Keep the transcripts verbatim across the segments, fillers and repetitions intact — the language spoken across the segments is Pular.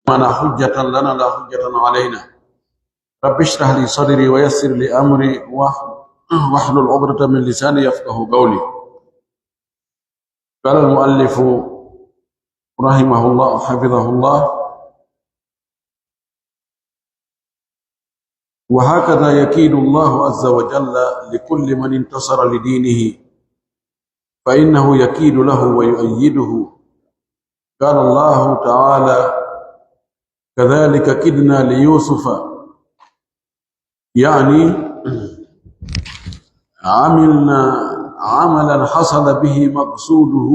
لنا حجة لنا لا حجة علينا. رب اشرح لي صدري ويسر لي أمري واح-، واحلل عقدة من لساني يفقه قولي. قال المؤلف رحمه الله، حفظه الله: وهكذا يكيد الله عز وجل لكل من انتصر لدينه، فإنه يكيد له ويؤيده. قال الله تعالى: كذلك كدنا ليوسف، يعني عملنا عملا حصل به مقصوده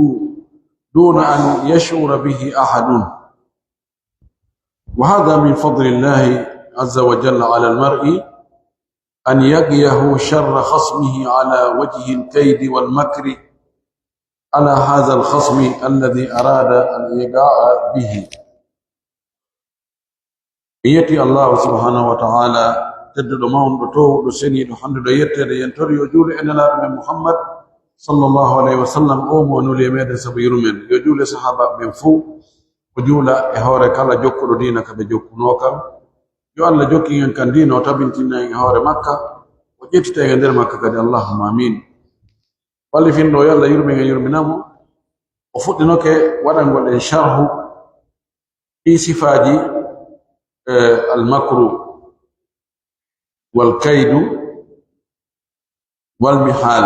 دون أن يشعر به أحد. وهذا من فضل الله عز وجل على المرء، أن يقيه شر خصمه على وجه الكيد والمكر على هذا الخصم الذي أراد الإيقاع به. En yetti Allahu subhanahu wa ta'ala, tedduɗo, mawnuɗo, toowuɗo, seniiɗo, handuɗo yetteede, en tori yo juulu e Nelaaɗo men Muhammad sallallahu alayhi wa sallam, o mo o nuli e meɗen sabu yurmen. Yo juulu e sahaabaaɓe ɓen fow, o juula e hoore kala jokkuɗo diina ka ɓe jokkunoo kan. Yo Allah jokkin en kan diina, o tabintina en e hoore makka, o ƴettita en e nder makka kadi, Allahumma amin. Wallifinɗo, yo Allah yurmin en, yurmina mo. O fuɗɗinoke waɗangol en sharhu fii sifaaji, eh, al-makru wal kaydu wal mihal.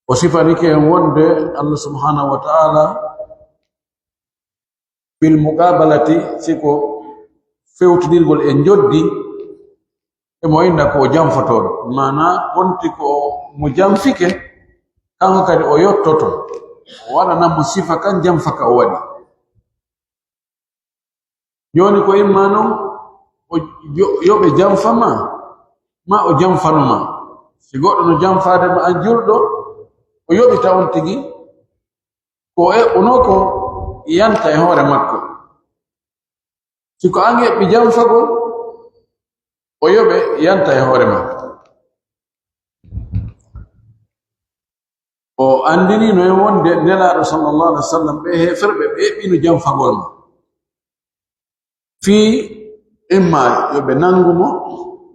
O sifanike en wonde Allah subhanahu wa ta'ala fil muqabalati, si ko fewtindirgol e njoddi, e mo inna ko o janfotooɗo. Maanaa, wonti ko mo janfike, kanko kadi o yottoto. O waɗanan mo sifa kan janfa ka o waɗi. Jooni ko imma non, o yo-, yoɓe janfa ma, ma o janfano ma. Si goɗɗo no janfaade ma an julɗo, o yoɓita on tigi, ko o eɓɓunoo kon yanta e hoore makko. Si ko an eɓɓi janfagol, o yoɓe yanta e hoore makko. O anndinii no en wonde Nelaaɗo sallallahu alaihi wa sallam, ɓe heeferɓe, ɓe eɓɓino janfagol ma. Fii imma yo ɓe nanngu mo,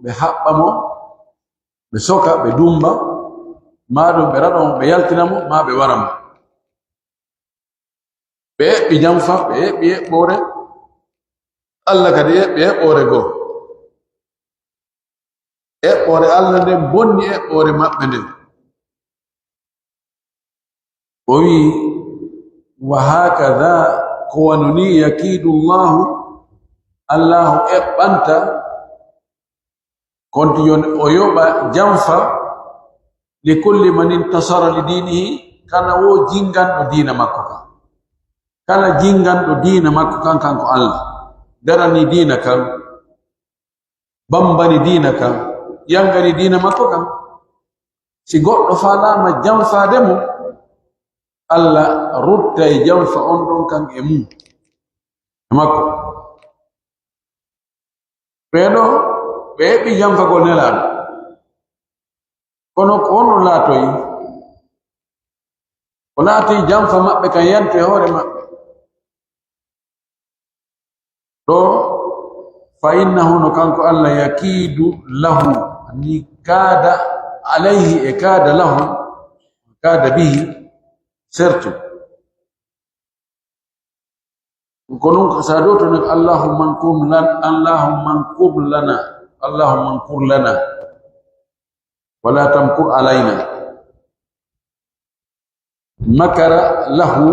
ɓe haɓɓa mo, ɓe soka, ɓe dummba, maa ɗum ɓe raɗa mo, ɓe yaltina mo, maa ɓe wara mo. Ɓe eɓɓi janfa, ɓe eɓɓi eɓɓoore, Alla kadi eɓɓi eɓɓoore goo. Eɓɓoore Alla nden bonni eɓɓoore maɓɓe nden. O wi'i, "Wa haakada, ko wano nii, yakiidu Allaahu, Allaahu eɓɓanta, konti yon o yoɓa janfa, li kulli man intasara li diinihi, kala wo jinganɗo diina makko kan." Kala jinganɗo diina makko kan, kanko Alla, darani diina kan, bambani diina kan, yangani diina makko kan. Si goɗɗo faalaama janfaade mo, Alla ruttay janfa on ɗon kan e mum, e makko. Ɓee ɗoo, ɓe eɓɓi janfagol Nelaaɗo. Kono ko honno laatoyi? O laatoyi janfa maɓɓe kan yantu e hoore maɓɓe. Ɗoo, fa innahu, no kanko Alla, yakiidu lahu, ni kaada alayhi, e kaada lahu, kaada bihi, sertu. Ko non, sa dowto non, "Allahumma nkur lan-, Allahumma nkur lana, Allahumma nkur lana, wala tamkur alayna." Makara lahu,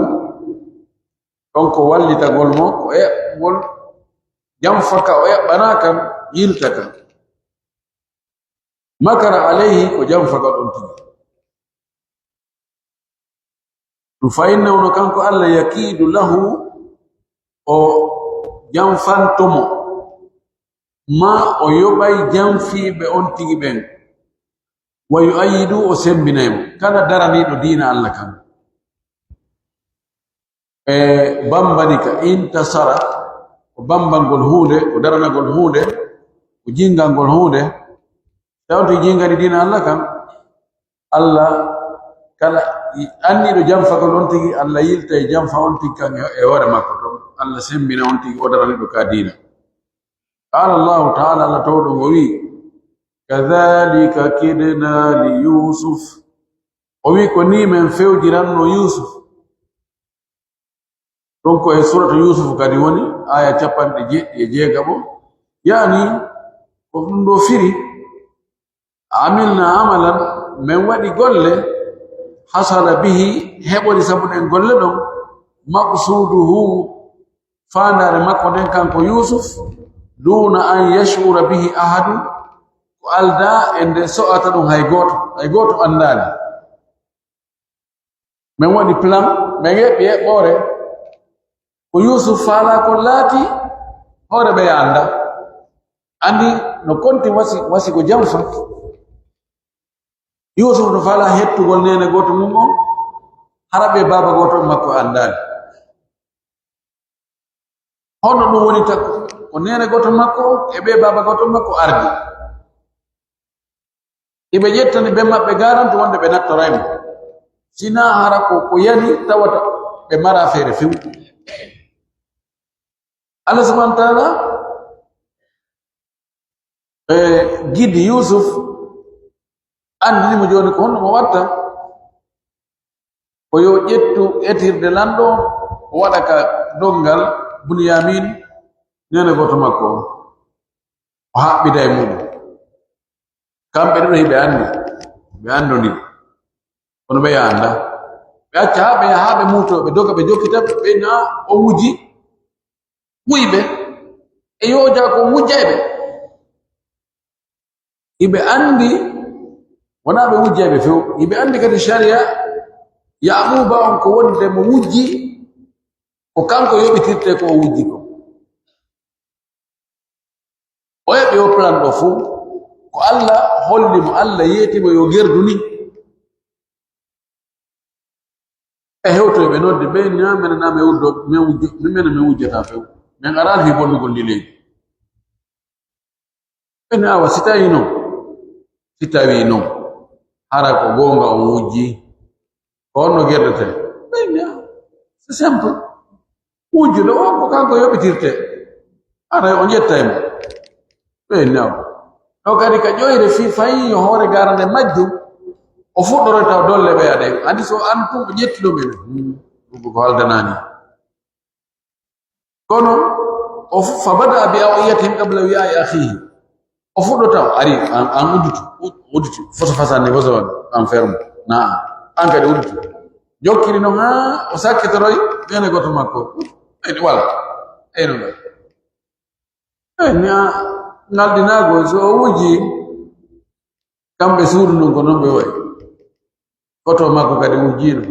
ɗon ko wallitagol mo, ko eɓɓol, janfa ka o eɓɓanaa kan, yilta kan. Makara alayhi, ko janfa ka ɗon tigi. Ɗum fa innahu, no kanko Alla, yakiidu lahu, o janfanto mo, maa o yoɓay janfiiɓe on tigi ɓen. Wa yu'ayyidu, o sembinay mo. Kala daraniiɗo diina Alla kan, e bambani ka, intasara, ko bambangol huunde, ko daranagol huunde, ko jingangol huunde, tawti jingani diina Alla kan, Alla Kala anniiɗo janfagol on tigi, Alla yiltay janfa on tigi kan e, e hoore makko ton. Alla sembina on tigi, o daraniiɗo ka diina. Qaala Allahu ta'ala, Alla towɗo o wi'i, "Kadhalika kidna li Yusuf." O wi'i, "Ko nii men fewjiranno Yusuf." Ɗon ko e suuratu Yuusufu kadi woni, aaya capanɗe jeeɗiɗi e jeegaɓo. Yaani, ko ɗum ɗoo firi, "Amilna amalan", men waɗi golle, "hasala bihi", heɓori sabu ɗen golle ɗon, "maqsuduhu", faandaare makko nden kanko Yuusuf, "duna an yash'ura bihi ahadun", ko aldaa e nde so'ata ɗum hay gooto, hay gooto anndaali. Men waɗi plan, men eɓɓi eɓɓoore. Ko Yuusuf faalaa kon laati, hoore ɓe anndaa. Anndi no konti wasi, wasi ko janfa. Yuusuf no faalaa hettugol neene gooto mum on, hara ɓe baaba gooto makko anndaali. Hono ɗum woni takko, ko neene gooto makko e ɓe baaba gooto makko ardi. Iɓe ƴettani ɓe maɓɓe garanti wonde ɓe nattoray mo. Sinaa hara ko, ko yani tawata ɓe mara feere few. Allah subhanahu wa ta'ala, e, gidi Yusuf, anndini mo jooni ko honno mo watta. Ko yo ƴettu etirde lanɗo, o waɗa ka donngal Bunyamin, neene gooto makko on. O haɓɓida e muɗum. Kamɓe ɗiɗo hiɓe anndi, ɓe anndondiri. Kono ɓe anndaa. Ɓe acca haa ɓe, haa ɓe muutoo, ɓe doga, ɓe jokkita, ɓe na o wuji. Wuyɓe e yooja ko wujjayɓe. Iɓe anndi wonaa ɓe wujjayɓe few. Iɓe anndi kadi sharia Yaquuba on ko wonde mo wujji, ko kanko yoɓitirte ko o wujji ko. O heɓi o plan ɗo fow. Ko Allah holli mo, Allah yeeti mo yo gerdu ni. E hewtoyɓe nodde, ɓe ni, "Ah, menen, ah, men wuddo, men wujjo, menen, men wujjata few. Men araali fii bonnugol ndi leydi." Ɓe ni, "Awa, si tawii non, si tawii non, hara ko goonga on wujji, ko honno gerdeten?" Ɓe ni, "Ah, c'est simple. Wujjuɗo o, ko kanko yoɓitirte. Aray o ƴettay mo." Ɓe ni, "Awa." Ɗo kadi ka ƴoyre fii fayi yo hoore garande majjum, o fuɗɗoroyta o dolle ɓeya ɗen. Andi so an tun o ƴetti ɗum ene. Hmm, ɗum ko haldanaani. Kono o fu-, fa bada'a bi aw'iyatihim qabla wi'a'i akhihi. O fuɗɗota o ari, an, an udditu, ud-, udditu, foso fasanni, foso an fermo. Na, an kadi udditu. Jokkiri non haa o sakkitoroy neene gooto makko. Eni wala. Eno ngal. Eh, nya-, ngal dinaago, so o wujji, kamɓe suudu ndun ko non ɓe wa'i. Foto makko kadi wujjiino.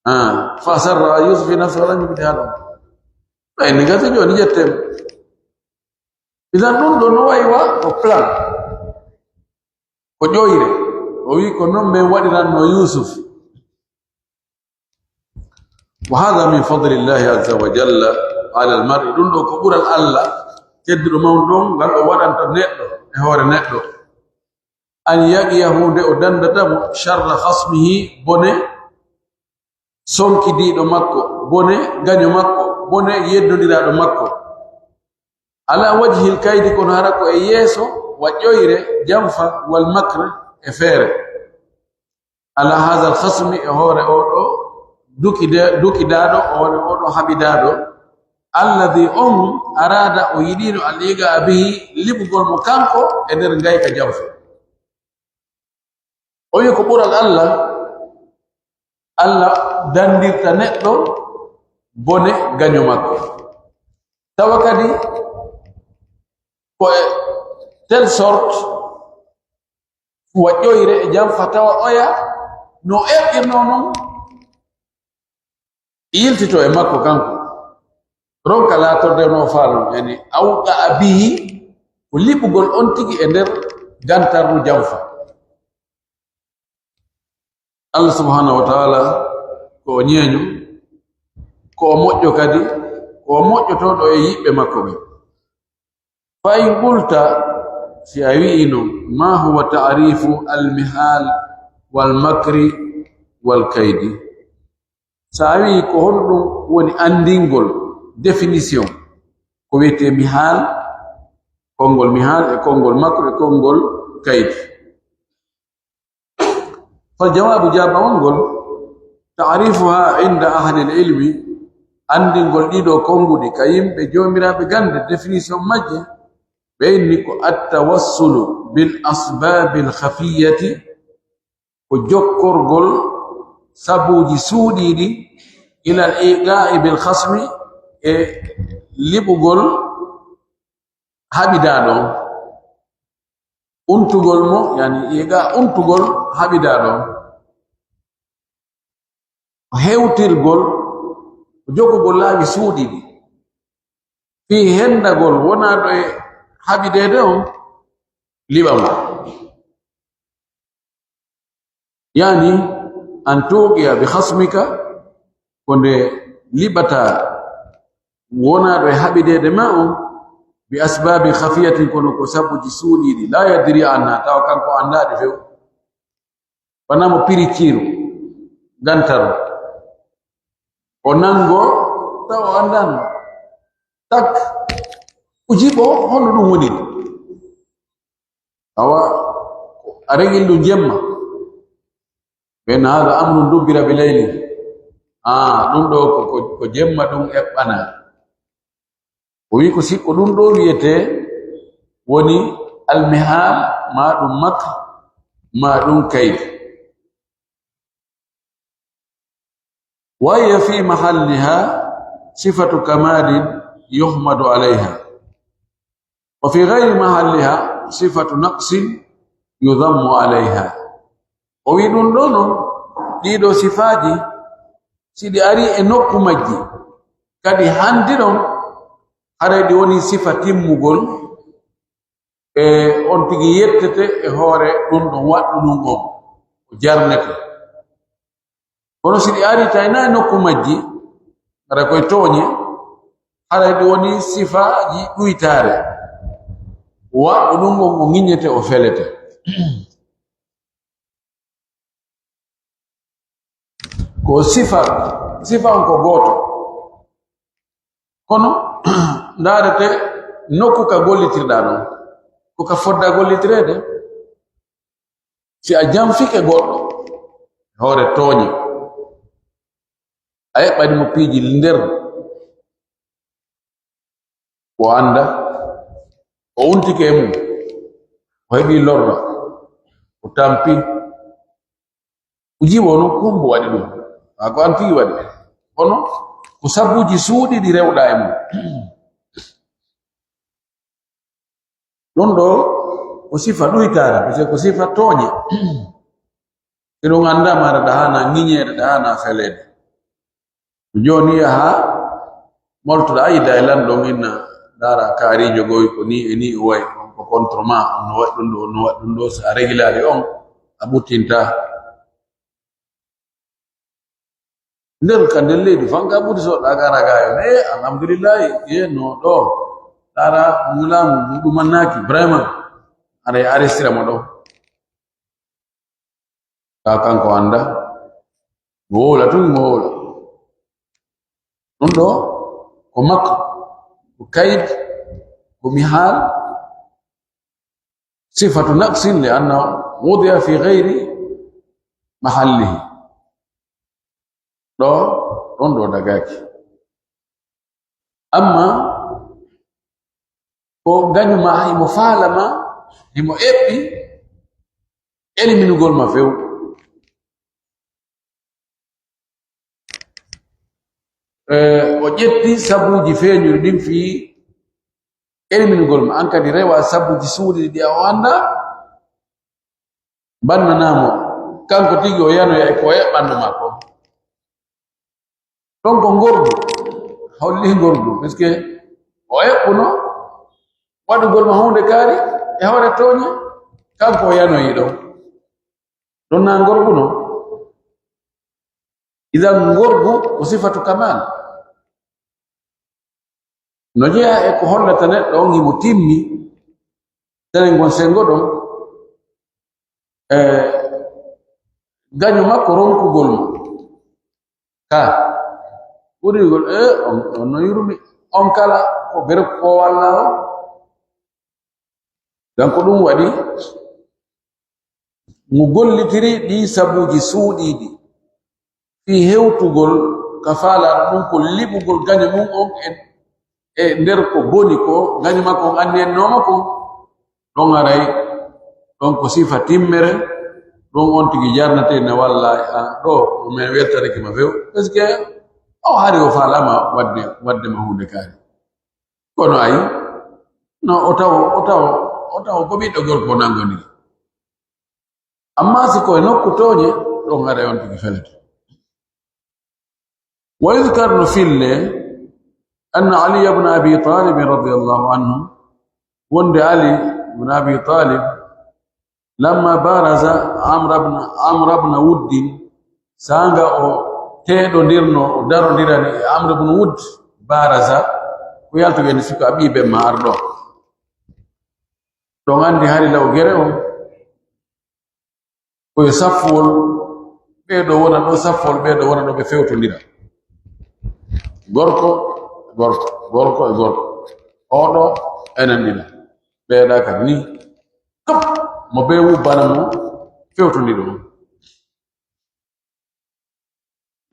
Ah, fa asarra Yusuf fi nafsi wa lam yubdiha lahum. Ɓay ni gasa jooni ƴetten. Idan ɗun ɗon no wa'i wa ko plan. Ko ƴoyre. O wi'i ko non men waɗiranno Yusuf. Wa hadha min fadlillahi azza wa jalla ala al-mar'i. Ɗun ɗo ko ɓural Allah tedduɗo mawɗo on, ngal o waɗanta neɗɗo e hoore neɗɗo. An yaqiya, huunde o dandata mo, sharra khasmihi, bone sonkidiiɗo makko, bone gaño makko, bone yeddondiraaɗo makko. Ala wajhil kaydi, kono hara ko e yeeso wa ƴoyre, janfa, wal makr, e feere. Ala hadha al khasmi, e hoore oo ɗoo dukide-, dukidaaɗo, hoore oo ɗoo haɓidaaɗo, alladhi, on, arada, o yiɗiino, al iga bihi, liɓugol mo kanko e nder ngayka janfa. O wi'i ko ɓural Allah, Allah dandirta neɗɗo bone gaño makko. Tawa kadi ko e telle sorte wa ƴoyre e janfa tawa oya no eɓɓirnoo non. Yiltito e makko kanko, ronka laatorde no faalon, yani, awqa bihi, ko liɓugol on tigi e nder gantarru janfa. Allah subhanahu wa ta'ala ko o ñeeño, ko o moƴƴo kadi, ko o moƴƴotooɗo e yiɓɓe makko ɓen. Fa in qulta, si a wi'ii non, ma huwa ta'rifu al-mihal wal makri والكيد. So a wi'i ko honɗum woni anndingol, définition, ko wi'etee mihaal, konngol mihaal e konngol makru e konngol kaydi. فالجواب, jaabawol ngol, تعريفها عند أهل العلم, anndingol ɗii ɗoo konnguɗi ka yimɓe joomiraaɓe gannde, définition majje, ɓe inni ko التوسل بالأسباب الخفية, ko jokkorgol sabuuji suuɗiiɗi, إلى الإيقاع بالخصم, e liɓugol haɓidaaɗo on, untugol mo, yani, إيقاع, untugol haɓidaaɗo on. Hewtirgol, jokugol laawi suuɗiiɗi, fii hendagol wonaaɗo e haɓideede on, liɓa mo. Yani, أن توقع بخصمك, ko nde liɓataa wonaaɗo e haɓideede maa on, بأسباب خفية, kono ko sabuuji suuɗiiɗi, لا يدري عنها, tawa kanko anndaa ɗi few. Wonaa mo piri ciiru, gantaro. O nanngo, tawa o anndaano. Tak, o jiɓo, hono ɗum woni. Awa, a regil ɗum jemma. Ɓen هذا أمر دبر بليل. Ah, ɗum ɗoo ko, ko, ko jemma ɗum eɓɓanaa. O wi'i ko sikko ɗum ɗoo wi'etee woni almihaal, maa ɗum makr, maa ɗum kayd. وهي في محلها صفة كمال يحمد عليها، وفي غير محلها صفة نقص يذم عليها. O wi'i ɗum ɗoo non, ɗii ɗoo sifaaji, si ɗi arii e nokku majji, kadi hanndi ɗon, haray ɗi wonii sifa timmugol, e on tigi yettete e hoore ɗum ɗon waɗɗu ɗum on, o jarnete. Kono si ɗi arii tawi naa e nokku majji, hara koye tooñe, haray ɗi wonii sifaaji ɗuytaare. Waɗɗu ɗum on, o ŋiñete, o felete. Ko sifa, sifa on ko gooto. Kono, ndaarete nokku ka gollitirɗaa ɗon, ko ka foddaa gollitireede. Si a janfike goɗɗo, hoore tooñe, a eɓɓani mo piiji nder, o annda, o untike e mum, o heɓi lorra, o tampi, o jiwo non ko hombo waɗi ɗum? Haa ko an tigi waɗi. Kono ko sabuuji suuɗi ɗi rewɗaa e mum. Ɗum ɗoo ko sifa ɗuytaare, parce que ko sifa tooñe. Hiɗon annda maara ɗa haana ŋiñeede, ɗa haana feleede. Jooni yaha moltoɗa, a yida e lanɗo on, inna ndaara kaariijo goy ko ni e ni o wayi, on ko contre ma, on no waɗi ɗum ɗo, on no waɗi ɗum ɗo, si a regilaali on, a ɓuttinta. Nder ka nder leydi, fan ka ɓuri soɗɗa gara gayo, e alhamdulillahi, e no ɗo, ndaara mulaamu ɗum ɗumannaaki, vraiment, aɗa arrestira mo ɗo. Ka kanko annda. Mo wowla tun, mo wowla. Ɗum ɗo ko makko, ko kaydi, ko mihaal, sifatu naqsin, li anna wudi'a fi ghayri mahallihi. Ɗo, ɗon ɗo dagaaki. Amma ko gañu ma, himo faala ma, himo eɓɓi eliminugol ma few. Eh, o ƴetti sabuuji feeñuɗi ɗin fii eliminugol ma. An kadi rewa sabuuji suuɗiɗi ɗi a o annda, bannanaa mo. Kanko tigi o yanoya e ko o eɓɓanno ma ko. Ɗon ko ngorgu, holli ngorgu, parce que o eɓɓuno waɗugol ma huunde kaari e hoore tooñe, kanko o yanoyi ɗon. Ɗon na ngorgu non. Idan ngorgu ko sifatu kamal. No jeyaa e ko hollata neɗɗo on himo timmi, tenen ngon sengo ɗon, e gaño makko ronkugol mo. Ka ɓurirgol, e, on, on no yurmi, on kala ko bere ko walla o. Donc ɗum waɗi mo gollitiri ɗi sabuuji suuɗiiɗi fii hewtugol ka faalaaɗo ɗum ko liɓugol gaño mum on e, e nder ko boni ko gaño makko on anniyannooma kon. Ɗon aray, ɗon ko sifa timmere, ɗon on tigi jarnatee na walla, a, ɗo, men weltanake ma few. Parce que o hari o faalaama wadde, wadde ma huunde kaari. Kono ayi, no o tawo, o tawo, o tawo ko ɓiɗɗo gorko nangondiri. Amma si ko e nokku tooñe, ɗon aray on tigi felete. ويذكر، no fille, أن علي بن أبي طالب رضي الله عنه، wonde Ali ibn Abi Talib, لما بارز عمرو بن، عمرو بن ود، saanga o teeɗondirno, o darondirani e Amr ibn Wudd, baraza, ko yaltugol e suka ɓii ben ma arɗo. Ɗon anndi hari law gere on, ko e saffuwol, ɓee ɗoo wona ɗoo saffuwol, ɓee ɗoo wona ɗoo, ɓe fewtondira. Gorko, gorko, gorko e gorko. Oo ɗoo, enen ɗiɗo. Ɓee ɗaa kadi nii. Kap! Mo bee wubbana mo, fewtondira mo.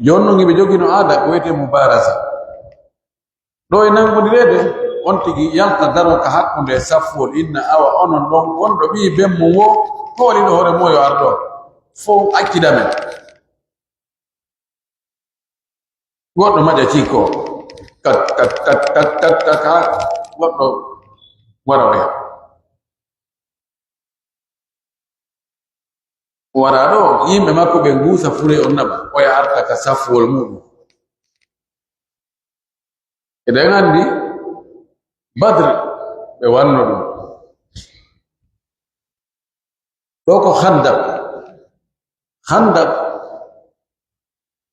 Jooni non, hiɓe jogino aada ko wi'etee mubaarasa. Ɗoo e nanngondireede, on tigi yalta daroo ka hakkunde saffuwol, inna awa onon ɗon, wonɗo ɓii ben mum woo, hooliiɗo hoore mum yo ar ɗoo. Fow accida men. Goɗɗo maƴa cikkoo. Kak, kak, kak, kak, kak, kak, haa goɗɗo wara oya. Wara ɗoo, yimɓe makko ɓen guusa fure on naɓa, oya arta ka saffuwol muɗum. Eɗen anndi Badr ɓe wanno ɗum. Ɗoo ko Khandaq. Khandaq,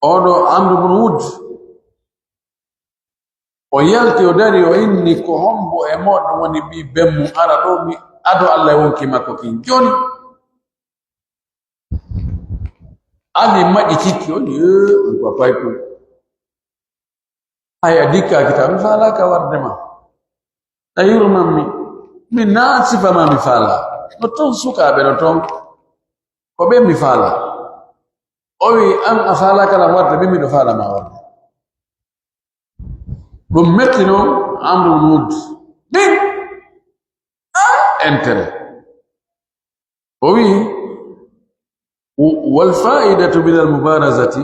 oo ɗoo Amr ibn Wud, o yalti, o dari, o inni, "Ko hombo e mooɗon woni ɓii ben mum ara ɗoo, mi ado Alla e wonkii makko kin?" Jooni, Ali maƴi cikki, o wi'i, "Ee, on ko paykun. Hay a dikkaaki tan, mi faalaaka warde ma. A yurman mi. Min naa sifa ma mi faalaa. No ton sukaaɓe no ton. Ko ɓen mi faalaa." O wi'i, "An a faalaaka lan warde, min miɗo faala ma warde." Ɗum metti non Amru ibn Wudd. Min, ah, intérêt. O wi'i, "Wal faa'idatu minal mubarazati,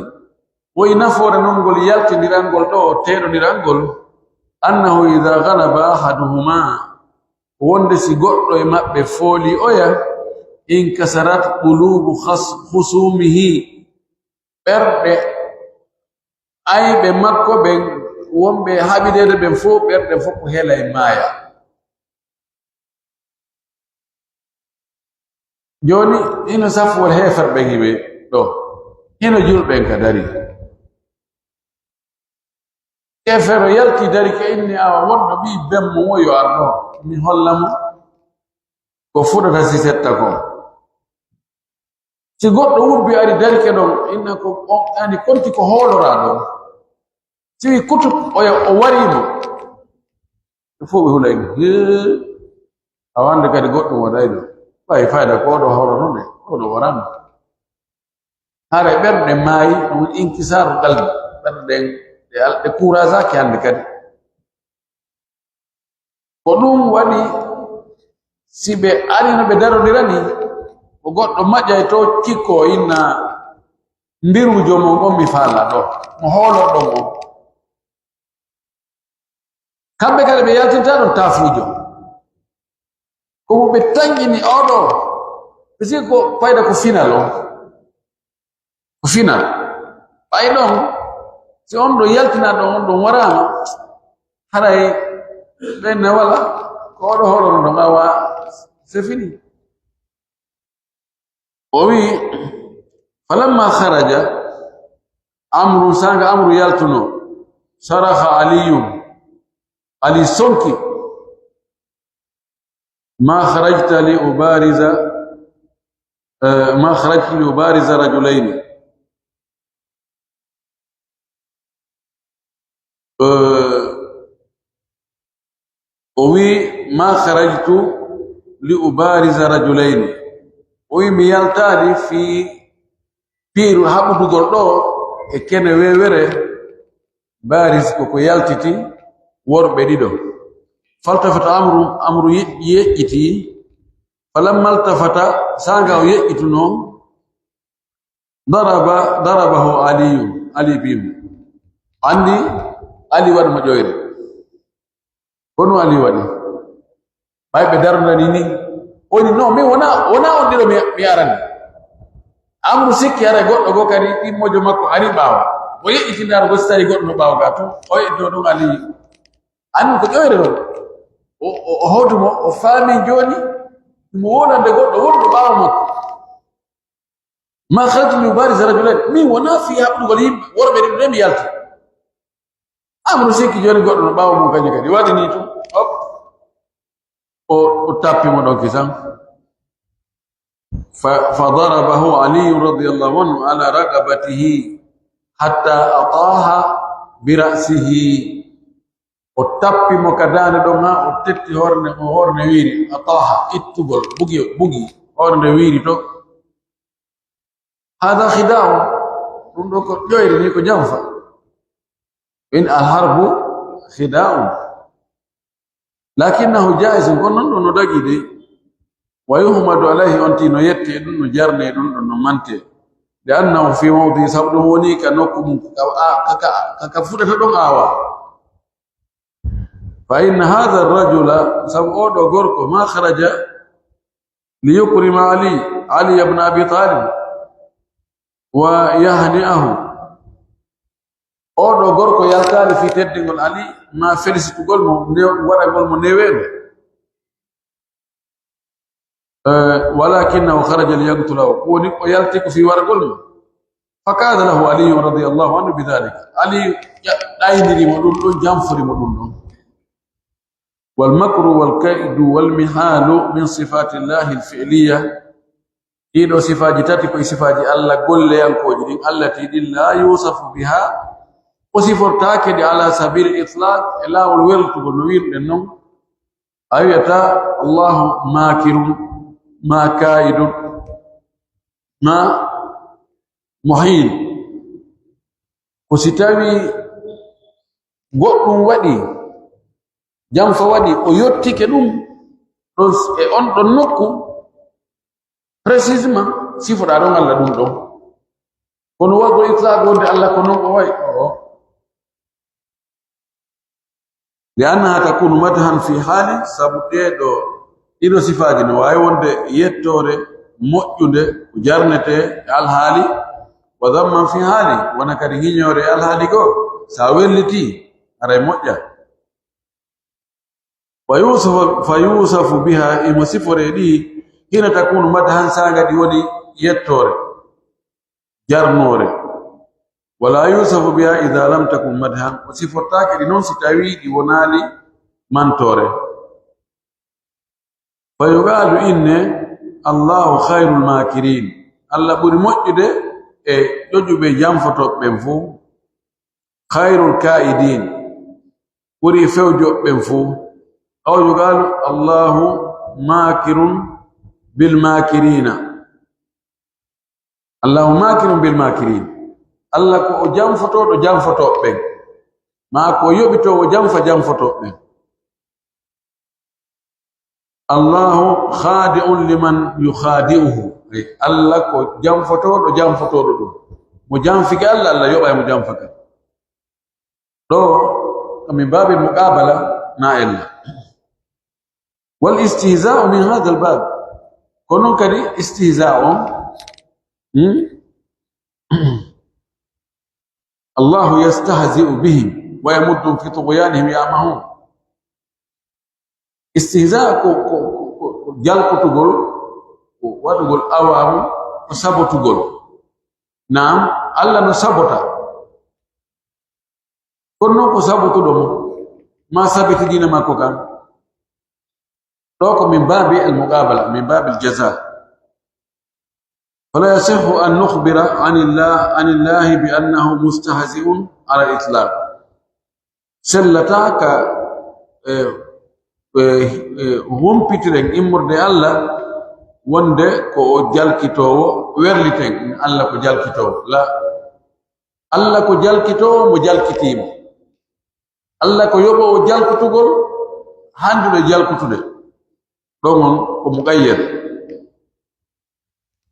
woy nafoore non ngol yaltindirangol ɗoo, teeɗondirangol, annahu idha ghalaba ahaduhuma, wonde si goɗɗo e maɓɓe fooli oya, inkasarat qulubu khas-, khusumihi, ɓerɗe ayɓe makko ɓen, wonɓe haɓideede ɓen fow, ɓerɗe fow ko helay maaya." Jooni, hino saffuwol heeferɓe ɓen hiɓe ɗoo, hino julɓe ɓen ka darii. Heefero yalti dari ka inni, awa wonɗo ɓii ben mum woo yo ar ɗoo, mi holla mo ko fuɗata si setta kon. Si goɗɗo wubbi ari darike ɗon, inna ko on ani konti ko hooloraa ɗon. Si wi kutuk, o ya-, o warii mo. Ɓe fow ɓe hulay mo. Hee, a wande kadi goɗɗum waɗay ɗo. Ɓay fayda ko oɗo hoolo non de, oɗo warano. Hare ɓerɗe maayi, ɗum inkisaaru qalbi. Ɓerɗe ɗen, ɗe al-, ɗe kuurasaaki hande kadi. Ko ɗum waɗi, si ɓe ari no ɓe darodira ni, ko goɗɗo maƴay to cikko, inna mbiruujo mon on mi faalaa ɗo, mo hoolorɗon on. Kamɓe kala ɓe yaltinta ɗon taafuujo. Ko mo ɓe tanƴini oɗo, ɓe sigi ko fayda ko final on. Ko final. Ɓay ɗon, si on ɗon yaltinaa ɗon, on ɗon waraama, haray ɓen ne wala, ko oɗo hoolono ɗon, awa, c'est fini. O wi'i, falamma kharaja Amru, sanga Amru yaltuno, saraha Aliyun, Ali sonki, ma kharajta li ubariza Eh, "ما خرجت لأبارز رجلين." Eh, o wi'i, "ما خرجت لأبارز رجلين." O wi'i, "Mi yaltaali fii piiru haɓudugol ɗoo e kene weewere." Baris ko ko yaltiti worɓe ɗiɗo. "فالتفت عمرو", Amru ye-, yeƴƴitii. "فلما التفت", saanga o yeƴƴitunoo, "ضرب، ضربه علي", Ali biimo. Anndi Ali waɗi mo ƴoyre. Kono Ali waɗi. Ɓay ɓe darondanii ni. O wi'i, "No, min wonaa, wonaa on ɗiɗo mi, mi arani." Amru sikki haray goɗɗo goo kadi, ɗimmojo makko ari ɓaawo. O yeƴƴiti ndaara goo si tawi goɗɗo no ɓaawo gaa tun. O yeƴƴitoo ɗon Ali. Anndi ko ƴoyre ɗon. O, o, o hawti mo, o faami jooni mo wonande goɗɗo wonɗo ɓaawo makko. "ما خرجت لأبارز رجلين." Min wonaa fii haɓugol yimɓe, worɓe ɗiɗo de mi yalti. Amru sikki jooni goɗɗo no ɓaawo mum kañum kadi. Waɗi nii tun, hop. O, o tappi mo ɗon kisan. ف-، فضربه علي رضي الله عنه على رقبته حتى أطاح برأسه. O tappi mo ka daande ɗon haa o tetti hoore nden, o hoore nden wiiri, ataaha, ittugol, bugi, bugi, hoore nden wiiri to. هذا خداع. Ɗun ɗoo ko ƴoyre ni, ko janfa. إن الحرب خداع. لكنه جائز، kono non ɗun no dagii de. ويحمد عليه، on tigi no yettee ɗun, no jarnee ɗun ɗon, no mantee. لأنه في موضعه، sabu ɗun wonii ka nokku mun, ka, ka, ka, ka fuɗata ɗon aawaa. فإن هذا الرجل، sabu oo ɗoo gorko, ما خرج ليكرم علي، علي بن أبي طالب، ويهنئه. Oo ɗoo gorko yaltaali fii teddingol Ali, maa felisitugol mo, new-, waɗagol mo neweende. Eh, ولكنه خرج ليقتله. Ko woni, o yalti ko fii waragol mo. فكاد له علي رضي الله عنه بذلك. Ali ƴa-, ɗayniri mo ɗun ɗon, janfori mo ɗun ɗon. والمكر والكيد والمحال من صفات الله الفعلية. Ɗii ɗoo sifaaji tati ko e sifaaji Alla golleyankooji ɗin, التي ɗin لا يوصف بها، o sifortaake ɗi على سبيل الإطلاق، e laawol weltugol no wi'irɗen non. A wi'ataa الله ماكر، ما كائد، ما محيل. Ko si tawii goɗɗun waɗii, janfa waɗii, o yottike ɗun ɗon s-, e on ɗon nokku, précisément, sifoɗaa ɗon Alla ɗun ɗon. Kono waɗugol itlaq wonde Alla ko non o wa'i, oo. لأنها تكون مدحا في حال، sabu ɗee ɗoo, ɗii ɗoo sifaaji no waawi wonde yettoore moƴƴunde, ko jarnetee e alhaali, وذما في حال، wona kadi hiñoore e alhaali goo, si a wellitii, haray moƴƴaa. فيوصف، فيوصف بها، himo siforee ɗi, حين تكون مدحا، saanga ɗi woni yettoore, jarnoore. ولا يوصف بها إذا لم تكن مدحا، o sifortaake ɗi non si tawii ɗi wonaali mantoore. فيقال، innee, الله خير الماكرين، Alla ɓuri moƴƴude e ƴoƴuɓe janfotooɓe ɓen fow. خير الكائدين، ɓuri fewjoɓe ɓen fow. أو يقال الله ماكر بالماكرين. الله ماكر بالماكرين. Alla ko o janfotooɗo janfotooɓe ɓen. Maa ko o yoɓitoowo janfa janfotooɓe ɓen. الله خادع لمن يخادعه. Alla ko janfotooɗo janfotooɗo ɗun. Mo janfike Alla, Alla yoɓay mo janfa kan. Ɗoo, ko من باب المقابلة, na ella. والاستهزاء من هذا الباب. Ko non kadi istihzaa on, hmm? الله يستهزئ بهم ويمدهم في طغيانهم يعمهون. Istihzaa ko, ko, ko, ko, ko jalkotugol, ko waɗugol awaamu, ko sabotugol. Naam, Alla no sabota. Kono non ko sabotuɗo mo, maa sabiti diina makko kan. Ɗoo ko من باب المقابلة، من باب الجزاء. فلا يصح أن نخبر عن الله، عن الله بأنه مستهزئ على الإطلاق. Sellataa ka, eh, eh, eh, humpitiren immorde Alla wonde ko o jalkitoowo, werliten Alla ko jalkitoowo. La, Alla ko jalkitoowo mo jalkitiimo. Alla ko yoɓoowo jalkutugol, handuɗo e jalkutude. Ɗon on ko muqayyad.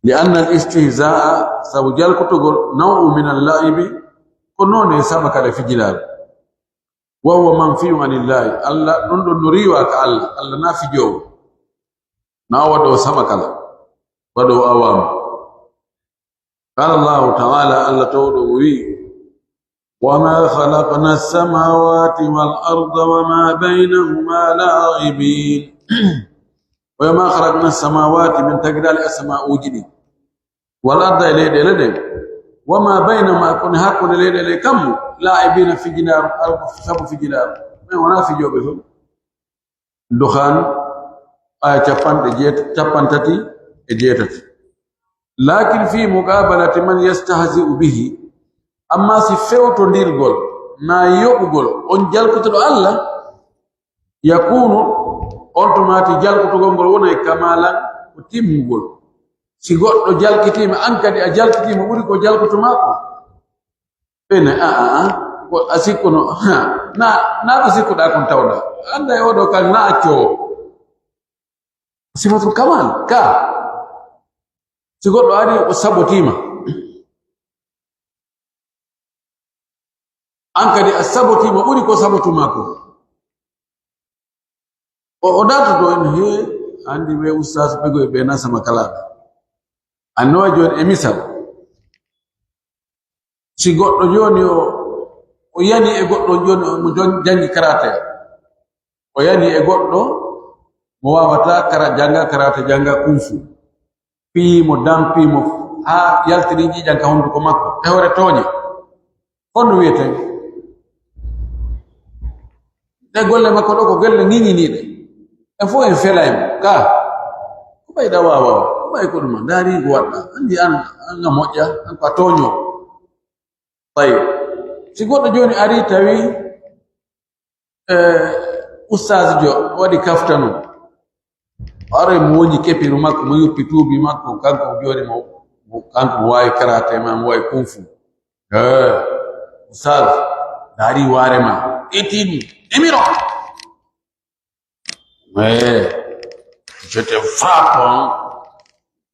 لأن الاستهزاء, sabu jalkutugol, نوع من اللعب, ko noone sabakala fijiraaɓe. وهو منفي عن الله, Alla, ɗun ɗon no riiwaa ka Alla, Alla na fijoowo, na o waɗoowo sabakala, waɗoowo awaamu. قال الله تعالى, Alla towɗo o wi'i, وما خلقنا السماوات والأرض وما بينهما لاعبين. وما خلقنا السماوات, men tagataali asamaa uuji ɗin, والأرض, e leyɗeele ɗen, وما بينهما, ko woni hakkunde leyɗeele kammu, لاعبين, fijinaaru, alko sabu fijinaaru. Men wonaa fijooɓe fow. Dukhaan, aya capanɗe jeet-, capantati e jeetati. لكن في مقابلة من يستهزئ به, amma si fewtondirgol, naa yoɓugol, on jalkutuɗo Alla, يكون, on tuma tigi jalkutugol ngol wonay كمالا, ko timmugol. Si goɗɗo jalkitiima, an kadi a jalkitiima, ɓuri ko jalkutumaa ko. Ɓe ne, a, a, a, ko a sikkuno, ha, na, na ko sikkuɗaa kon tawɗaa. Annda e oo ɗoo kan na accoowo. Sifatul kamal, ka. Si goɗɗo ari, o sabotiima. An kadi a sabotiima, ɓuri ko sabotumaa ko. O, o dartoto en, hee, anndi ɓe ustaas ɓe goy ɓe nasama kala. Annoy jooni e misal. Si goɗɗo jooni o, o yani e goɗɗo jooni o mo jon-, jangi karate. O yani e goɗɗo mo waawataa kara-, janga karate, janga kung fu. Pii mo, dampii mo, haa yaltini ƴiiƴan ka honduko makko. E hoore tooñe. Honno wiyeten? Ɗe golle makko ɗo ko golle ŋiŋiniiɗe. En fof en felay mo. Ka, ko ɓay ɗa waawa o? Ko ɓay ko ɗuma? Ndaari ko waɗɗa. Anndi an, an a moƴƴa, an ko a tooño. Tawi. Si goɗɗo jooni ari tawi, eh, ustaas jo waɗi kaftanu. Aray mo wonji kepiru makko, mo yoppi tuubi makko, kanko jooni mo, mo, kanko mo waawi karate ma, mo waawi kung fu. Eh, ustaas, ndaari waare ma. Ƴetti ɗum. Emiro. Eh, je te frappe, hein.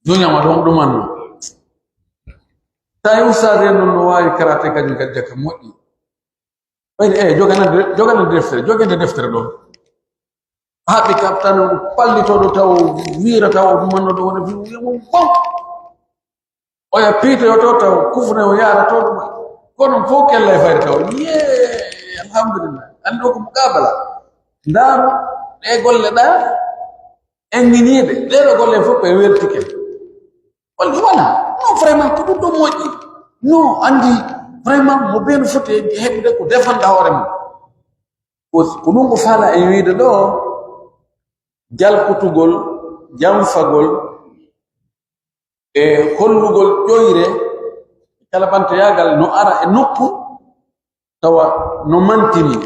Duña ma ɗum ɗuman no. Tawi ustaas en non no waawi karate kañum kadi jaka moƴƴi. Ɓayde, eh, jogana de-, jogana deftere, jogende deftere ɗo. Haɓi kaptan o pallitoɗo taw wiira taw ɗum manno ɗo wona fi wiya mo bon. Oya piitoyoto taw kufne o yaara to ɗum. Kono fof kella e fayde taw. Yee, alhamdulillah. Anndi o ko muqabala. Ndaaro ɗe golle ɗa, ennginiiɗe. Ɗee ɗo golle fof ɓe weltike. Walla, wala. Non, vraiment, ko ɗum ɗo moƴƴi. Non, anndi, vraiment, mo bee no foti heɓude ko defanta hoore mum. Ko, ko ɗum ko faala en wiide ɗo, jalkutugol, janfagol, e hollugol ƴoyre, kalabantoyaagal no ara e nokku, tawa no mantini.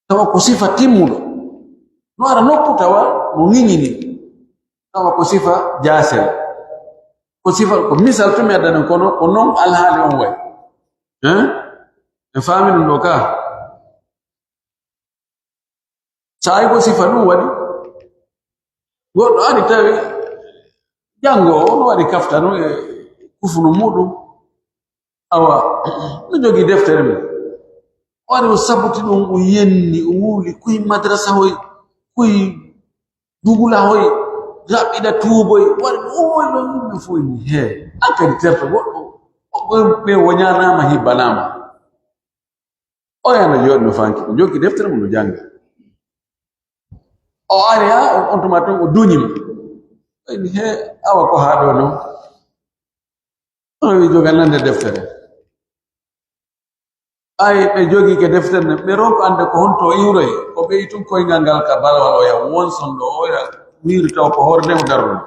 Tawa ko sifa timmuɗo. No ara nokku tawa no ŋiñini. Tawa ko sifa jaasel. Ko sifa, ko misal tun mi addani, kono ko non alhaali on wayi. Hein? En faami ɗum ɗo ka? Saa'i ko sifa ɗum waɗi. Goɗɗo ari tawi janngo o no waɗi kaftano e kufunu muɗum. Awa, no jogii deftere mum. O ari o sabuti ɗum, o yenni, o wuuli, kuy madrasa hoy, kuy dugula hoy, raɓɓiɗa tuuboy, wari, o woy ɗon yimɓe fof ni, hee, an kadi terto goɗɗo, o, ɓe, ɓe woñaanaama, hibbanaama. O yana jooɗi no fanki, o jokki deftere mum no jannga. O ari haa on, on tuma ton o duñi mo. O inni, "He, awa ko haa ɗo non?" On wi joga nande deftere. Ay, ɓe jogi ke deftere nden, ɓe ronko ande ko honto o iwroy. O ɓeyi tun koyngal ngal ka balawal o yaha wonson ɗo o yaha miiri taw ko hoore nden o darruno.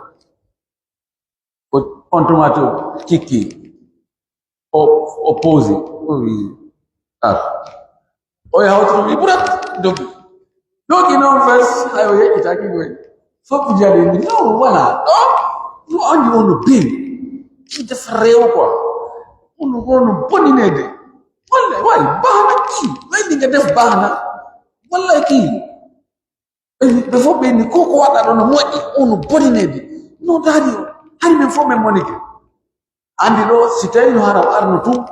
On tuma to cikki. O, o poosi. O wi, ah. O yaha o tuma wi, burat, dogi. Dogi non fes, hay o yeƴƴitaaki koy. Fof jali ni, no, wala. Ɗo, no andi ono ben. Ki def rew quoi. Ono, ono bonineede. Wallay, way, baax na ki. Way, li nga def baax na. Wallay ki. Ɓe, ɓe fof ɓe ni, ko, ko waɗa ɗo no moƴƴi, o no bonineede. No daadi o. Hari men fof men monike. Andi ɗo, si tawi no haram arno tun,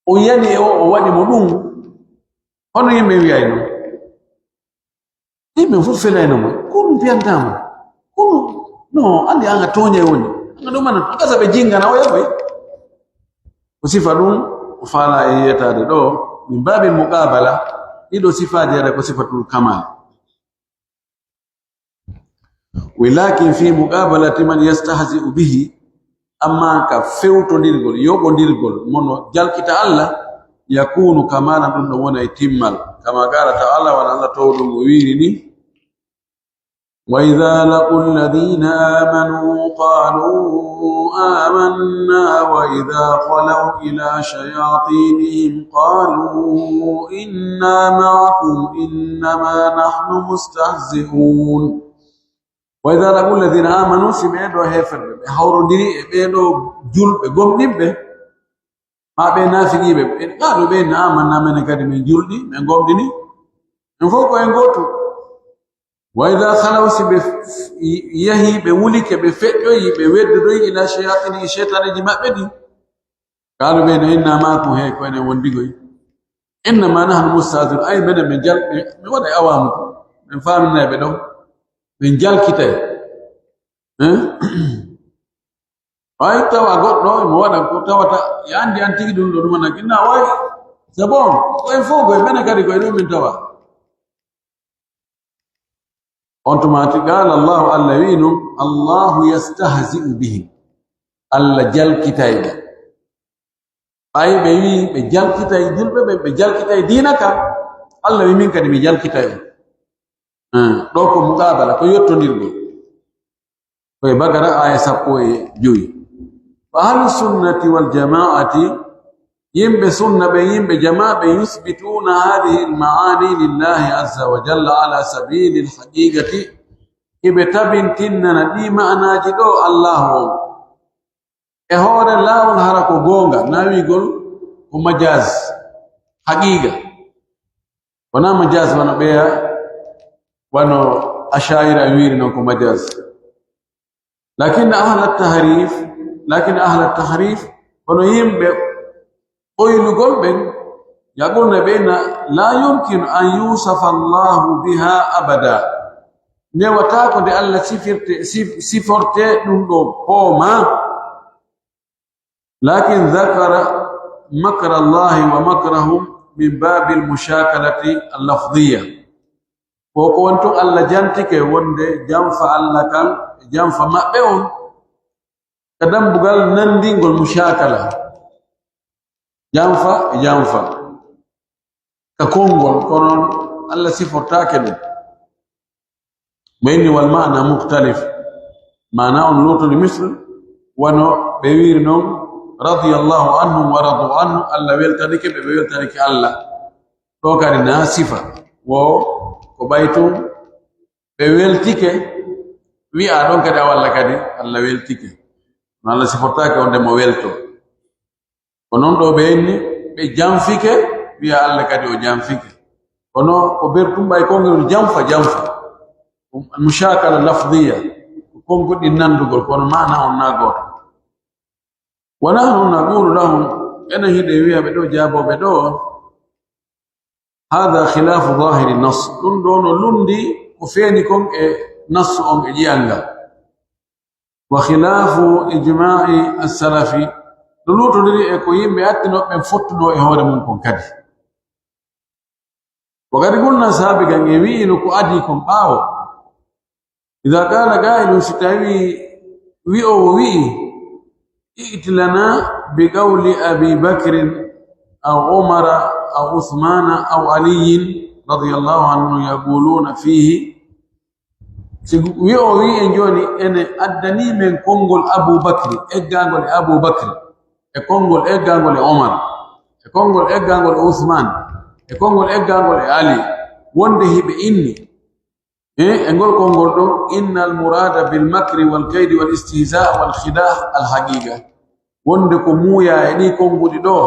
o yani e o, o waɗi mo ɗum, hono yimɓe wiyay non? Yimɓe fof felayno mo. Ko ɗum piyanta mo. Ko ɗum, no, andi an a tooñay woni. An a ɗum ana, an kasa ɓe jingana o yaɓoy. Ko sifa ɗum, o faala e yeetaade ɗo, min baabil muqaabala, ɗiɗo sifaaji ara ko sifatul kamal. Walakin fi muqabalati man yastahzi'u bihi, amma ka fewtondirgol, yoɓondirgol, mono jalkita Allah, yakunu kamalan, ɗum ɗon wona e timmal. Kama qala ta'ala, wano Allah towɗo mo wiiri ni, وإذا لقوا الذين آمنوا قالوا آمنا وإذا خلوا إلى شياطينهم قالوا إنا معكم إنما نحن مستهزئون. وإذا لقوا الذين آمنوا, si ɓee ɗoo heeferɓe, ɓe hawrondiri e ɓee ɗoo julɓe gomɗinɓe, maa ɓee naafiqiiɓe, ɓe qaalu, ɓe inna aamannaa, menen kadi min julɗi, min gomɗini, min fof ko en gootu. Wa idaa khalaw, si ɓe f-, f-, yahii, ɓe wulike, ɓe feƴƴoyi, ɓe weddodoyi, ilaa shayaatiinihim, seytaaneeji maɓɓe ɗin, qaalu, ɓe no, innaa ma'akum, hey, ko enen wondigoy. Innamaa nahnu mustahzi'uun, ay, menen min jal-, min, min waɗay awaamu ko, min faaminay ɓe ɗon, min jalkitay. Hein? Hay tawa goɗɗo emo waɗa ko tawata, e anndi an tigi ɗum ɗo ɗum waɗa, inna way, c'est bon, ko en fof koye menen kadi koye ɗum min tawa. On tuma ti, qaala Allahu, Allah wi'i ɗum, Allahu yastahzi'u bihim. Allah jalkitay ɓe. Ɓay ɓe wi'i ɓe jalkitay julɓe ɓen, ɓe jalkitay diina kan, Allah wi'i min kadi mi jalkitay on. Hmm, ɗo ko muqaabala, ko yottondirgol. Ko e Baqara, aaya sappo e jowi. Fa ahlu sunnati wal jamaa'ati, yimɓe sunna ɓen, yimɓe jamaa ɓen, yusbituuna haadihil ma'aani lillahi azza wa jalla ala sabilil haqiqati, hiɓe tabintinnana ɗii ma'anaaji ɗoo Allaahu on. E hoore laawol hara ko goonga, naa wi'ugol ko majaaz, haqiiqa. Wonaa majaaz wano ɓeya, wano Ashaa'ira en wi'iri non ko majaaz. Lakin ahla tahrif, lakin ahla tahrif, kono yimɓe ɓoylugol ɓen, yaqulna ɓe na, la yumkinu an yusafa Allahu biha abada. Newataako nde Allah sifirte, sif-, siforte ɗum ɗo pooma. Lakin dhakara makra Allahi wa makrahum min babil mushakalati al-lafdiyya. Ko ko woni tun Allah jantike wonde janfa Allah kan, janfa maɓɓe on, ka dambugal nandingol mushakala. Janfa e janfa. Ka konngol, kono Allah sifortaake ɗum. Mo inni wal maana mukhtalif. Maana on luutuni misl, wano ɓe wiiri non, radiyallahu anhum wa radu anhu, Allah weltanike ɓe, ɓe weltanike Allah. Ɗo kadi na sifa. Wo ko ɓay tun ɓe weltike, wi'a ɗon kadi a walla kadi Allah weltike. No Allah sifortaake on de mo welto. Ko non ɗo ɓe inni, ɓe janfike, wi'a Allah kadi o janfike. Kono ko bertumba e konngol janfa, janfa. Mushakala lafdiya, ko konngol ɗin nandugol, kono maana on na gooto. Wa nahnu naqulu lahum, enen hiɗen wi'a ɓe ɗo jaabooɓe ɗo, hada khilafu zahiri nas. Ɗum ɗo no lundi ko feeni kon e nassu on e ƴi'al ngal. Wa khilafu ijma'i as-salafi. No luutondiri e ko yimɓe attinooɓe ɓen fottunoo e hoore mum kon kadi. Wa qad qulna saabiqan, en wi'ino ko adii kon ɓaawo. Idha qala qa'ilun, si tawi wi'oowo wi'i, i'ti lana bi qawli Abi Bakrin aw Umara aw Uthmana aw Aliyyin radiyallahu anhu yaquluna fihi, Si wi'o wi'i en jooni, ene addanii men konngol Abuu Bakri, eggaangol e Abuu Bakri, e konngol eggaangol e Omar, e konngol eggaangol e Usmaan, e konngol eggaangol e Ali, wonde hiɓe inni, e, e ngol konngol ɗon, innal muraada bil makri wal kaydi wal istihzaa wal khidaa al haqiiqa. Wonde ko muuyaa e ɗii konnguɗi ɗoo,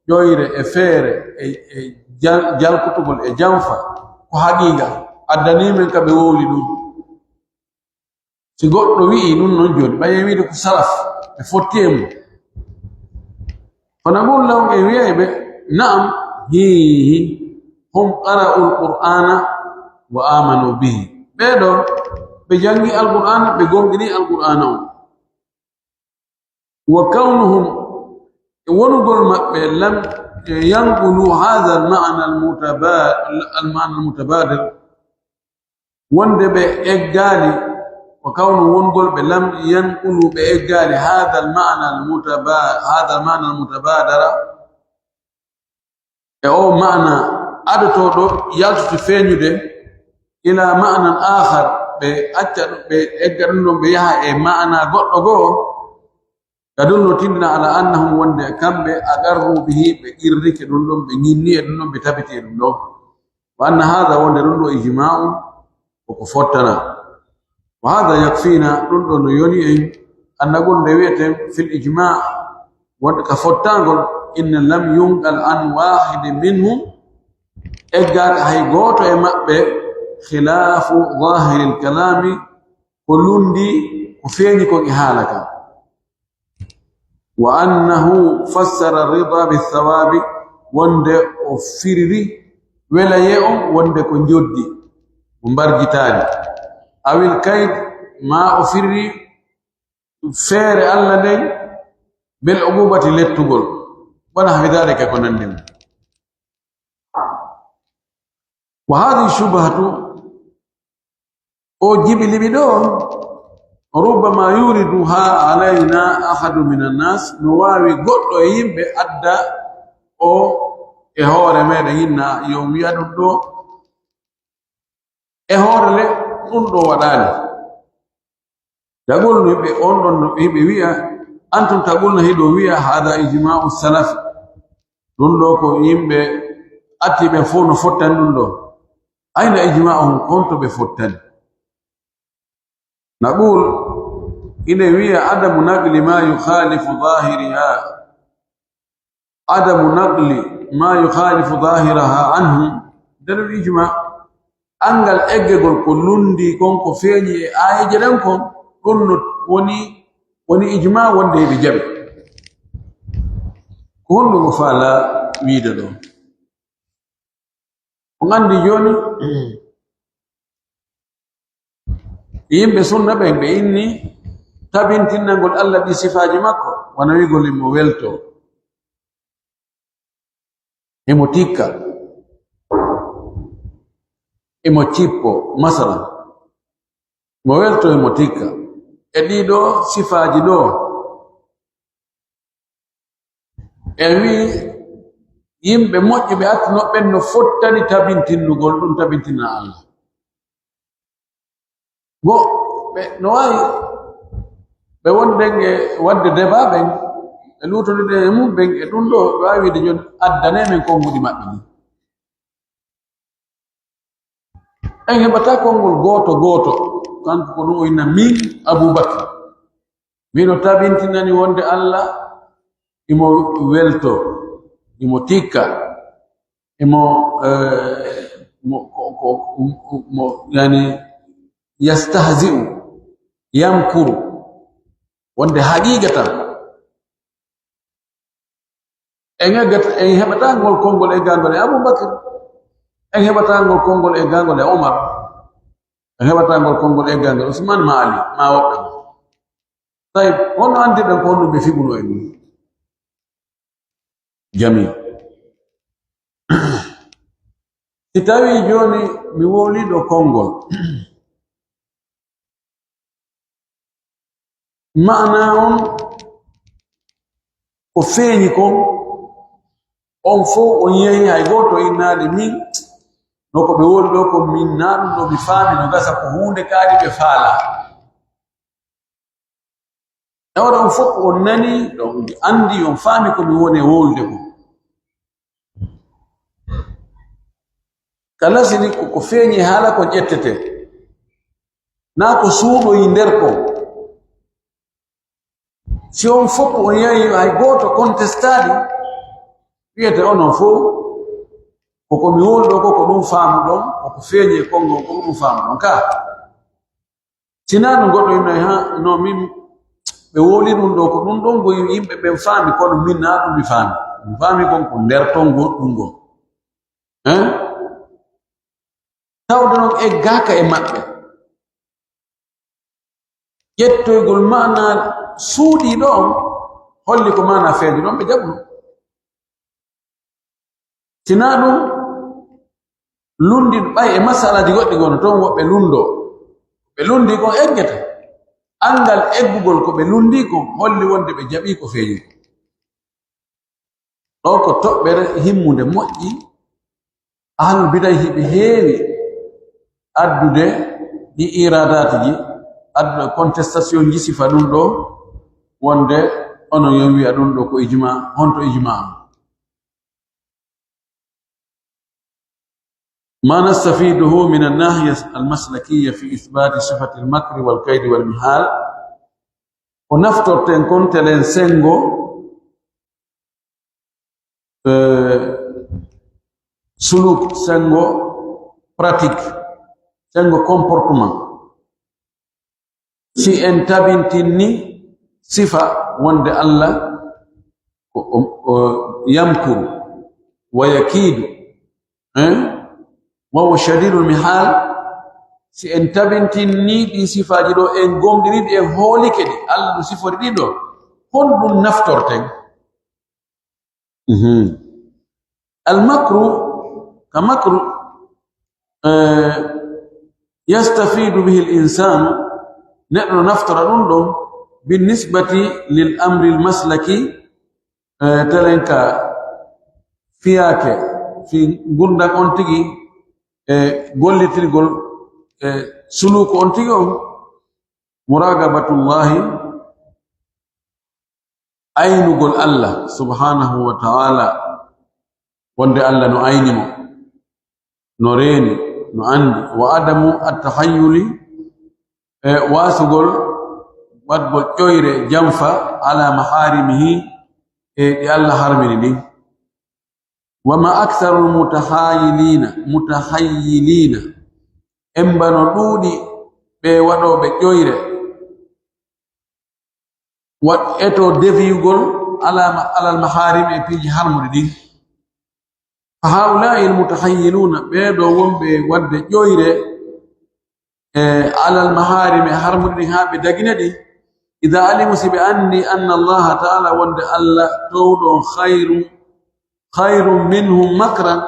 ƴoyre e feere e, e jal-, jalkutugol e janfa, ko haqiiqa, addanii men ka ɓe wowli ɗun. Si goɗɗo wi'ii ɗun non jooni, ɓay en wi'ude ko salaf, ɓe fotti e mun. Kono ngun law en wi'ay ɓe, na'am, hii, hum qara'ul Qur'aana wa aamanu bihi. Ɓee ɗoo, ɓe janngi Alqur'aana, ɓe gomɗini Alqur'aana on. Wa kawnuhum, e wonugol maɓɓe, lam yanqulu haadha al-ma'na al-mutaba-, al-ma'na al-mutabaadir, wonde ɓe eggaali, wa kawnu wonugol ɓe lam yanqulu ɓe eggaali haadha al-ma'na al-mutaba-, haadha al-ma'na al-mutabaadara, e oo ma'ana adotooɗo yaltude feeñude, ila ma'nan aakhar, ɓe acca ɗum, ɓe egga ɗum ɗon, ɓe yaha e ma'ana goɗɗo goo, ka ɗum no tindina ala annahum wonde kamɓe aqarru bihi, ɓe qirrike ɗum ɗon, ɓe ñinni e ɗum ɗon, ɓe tabiti e ɗum ɗon. Wa anna haadha, wonde ɗum ɗoo ijmaa'un, koko fottana. Wa haadha yakfiina, ɗum ɗoo no yoni en annagol nde wi'eten fil ijmaa', wonde ka fottaangol, inna lam yunqal an waahidin minhum, eggaaka hay gooto e maɓɓe, khilaafu zaahiril kalaami, ko lundi ko feeñi kon e haala kan. Wa annahu fassara rida bi thawaabi, wonde o firiri welayee on wonde ko njoddi, mo mbarjitaali. Awil kayd, maa o firiri feere Alla nden, bil uqubati, lettugol. Wa nahwi dhalika, ko nanndi mun. Wa hadhihi shubhatu, o jibilibi ɗoo, rubbama yuriduha alayna ahadu minan nas, no waawi goɗɗo e yimɓe adda o e hoore meɗen, hinna yo wi'a ɗum ɗoo, e hoore le, ɗum ɗoo waɗaali. Taqul no ɓe, on ɗon no ɓe wi'a, antum taqulna, hiɗo wi'a, hada ijma'u salaf. Ɗum ɗoo ko yimɓe atti ɓen fow no fottani ɗum ɗoo. Ayna ijma'uhum, kon to ɓe fottani? Naqul, ine wi'a, adamu naqli ma yukhalifu zahiriha. Adamu naqli ma yukhalifu zahiraha anhum, dalil ijma. Anngal eggegol ko lundi kon, ko feeñi e aayeeje ɗen kon, ɗum no woni, woni ijma wonde eɓe jaɓi. Ko honɗum o faala wiide ɗoo? On anndi jooni, yimɓe sunna ɓen, ɓe inni tabintinnangol Alla ɗi sifaaji makko, wano wi'ugol himo weltoo, himo tikka, himo cippoo, masalan, himo weltoo, himo tikka. E ɗii ɗoo sifaaji ɗoo, en wi'i, yimɓe moƴƴuɓe attuno ɓen no fottani tabintinnugol ɗum tabintina Alla. Go, ɓe no waawi ɓe wonɓe e waɗde débat ɓen, ɓe luutondirde e mum ɓen e ɗum ɗoo, ɓe waawi wiide jooni, addanee men konnguɗi maɓɓe ɗin. En heɓataa konngol gooto gooto, kanko ko ɗum o inna min Abubakar. Miɗo tabintinani wonde Alla imo welto, imo tikka, imo, eh, mo, ko, ko, mo, yani, yastahzi'u, yamkuru, wonde haqiiqa tan. En eggat-, en heɓataa ngol konngol eggaangol e Abubakar. En heɓataa ngol konngol eggaangol e Omar. En heɓataa ngol konngol eggaangol e Usmaan maa Ali, maa woɓɓe. Tayyib, honno anndirɗen ko honno ɓe fiɓuno en nii? Jamii. Si tawii jooni mi wowlii ɗoo konngol, ma'anaa on ko feeñi kon, on fow on yehi, hay gooto innaali min, No ko ɓe woni ɗoo ko min, naa ɗum ɗoo mi faami no gasa ko huunde kaari ɓe faalaa. Tawde on fof on nani, on anndi, on faami ko mi woni e wowlude ko. Ka lasini ko, ko feeñi haala ko ƴettete. Naa ko suuɗoyi nder ko. Si on fof on yahi, hay gooto contestaali, wiyete onon fof, ko ko mi woni ɗoo ko, ko ɗum faamuɗon, ko ko feeñi e konngol, ko ɗum faamuɗon. Ka, si naa ɗum goɗɗo yimɓe, ha, no min, ɓe wowli ɗum ɗoo, ko ɗum ɗon go yimɓe ɓen faami, kono min naa ɗum mi faami. Mi faami kon ko nder ton goɗɗum ngon. Hein? Tawde non eggaaka e maɓɓe. Ƴettoygol maanaa suuɗiiɗo on holli ko maanaa feeñuɗo on ɓe jaɓuno. Si naa ɗum, lunndi ɓay e masalaaji goɗɗi gono ton woɓɓe lunndoo. Ɓe lunndii kon eggete. Anngal eggugol ko ɓe lunndii kon holli wonde ɓe jaɓii ko feeñi kon. Ɗoo ko toɓɓere himmunde moƴƴi. Ahlul bida'i hiɓe heewi addude ɗi iraadaatiji, addude contestation ji sifa ɗum ɗoo, wonde onon yo wi'a ɗum ɗoo ko ijma, honto ijma on? ما نستفيده من الناحية المسلكية في إثبات صفة المكر والكيد والمحال. Ko naftorten kon telen senngo, eh, suluk, senngo pratique, senngo comportement. Si en tabintinni sifa wonde Allah ko o, o yamkuru wa yakiidu, eh, wa huwa shadiidul mihaal, si en tabintinni ɗi sifaaji ɗoo, en gomɗini ɗi, en hoolike ɗi, Allah no sifori ɗi ɗoo, honɗum naftorten? Mhm. Al makru, ka makru, eh, yastafidu bihi al insanu, neɗɗo no naftora ɗum ɗon, bin nisbati lil amri al maslaki, eh, telen ka fiyaake, fi ngurndan on tigi, eh, gollitirgol, eh, suluku on tigi on, muraqabatullahi, aynugol Allah subhanahu wa ta'ala, wonde Allah no ayni mo, no reeni, no anndi, wa adamu at-tahayyuli, e waasugol waɗgol ƴoyre janfa ala maharimihi, e ɗi Allah harmini ɗin. Wa ma aktharul mutahayyilina, mutahayyilina, en mbano ɗuuɗi ɓe waɗooɓe ƴoyre, waɗ-, eto deviyugol ala ma-, alal maharim e piiji harmuɗi ɗin. Fa haula'il mutahayyiluna, ɓee ɗoo wonɓe waɗde ƴoyre, e alal maharim e harmuɗi ɗin haa ɓe dagina ɗi, ida alimu, si ɓe anndi, anna Allaha ta'ala, wonde Allah toowɗo on, khayru, khayrun minhum makran,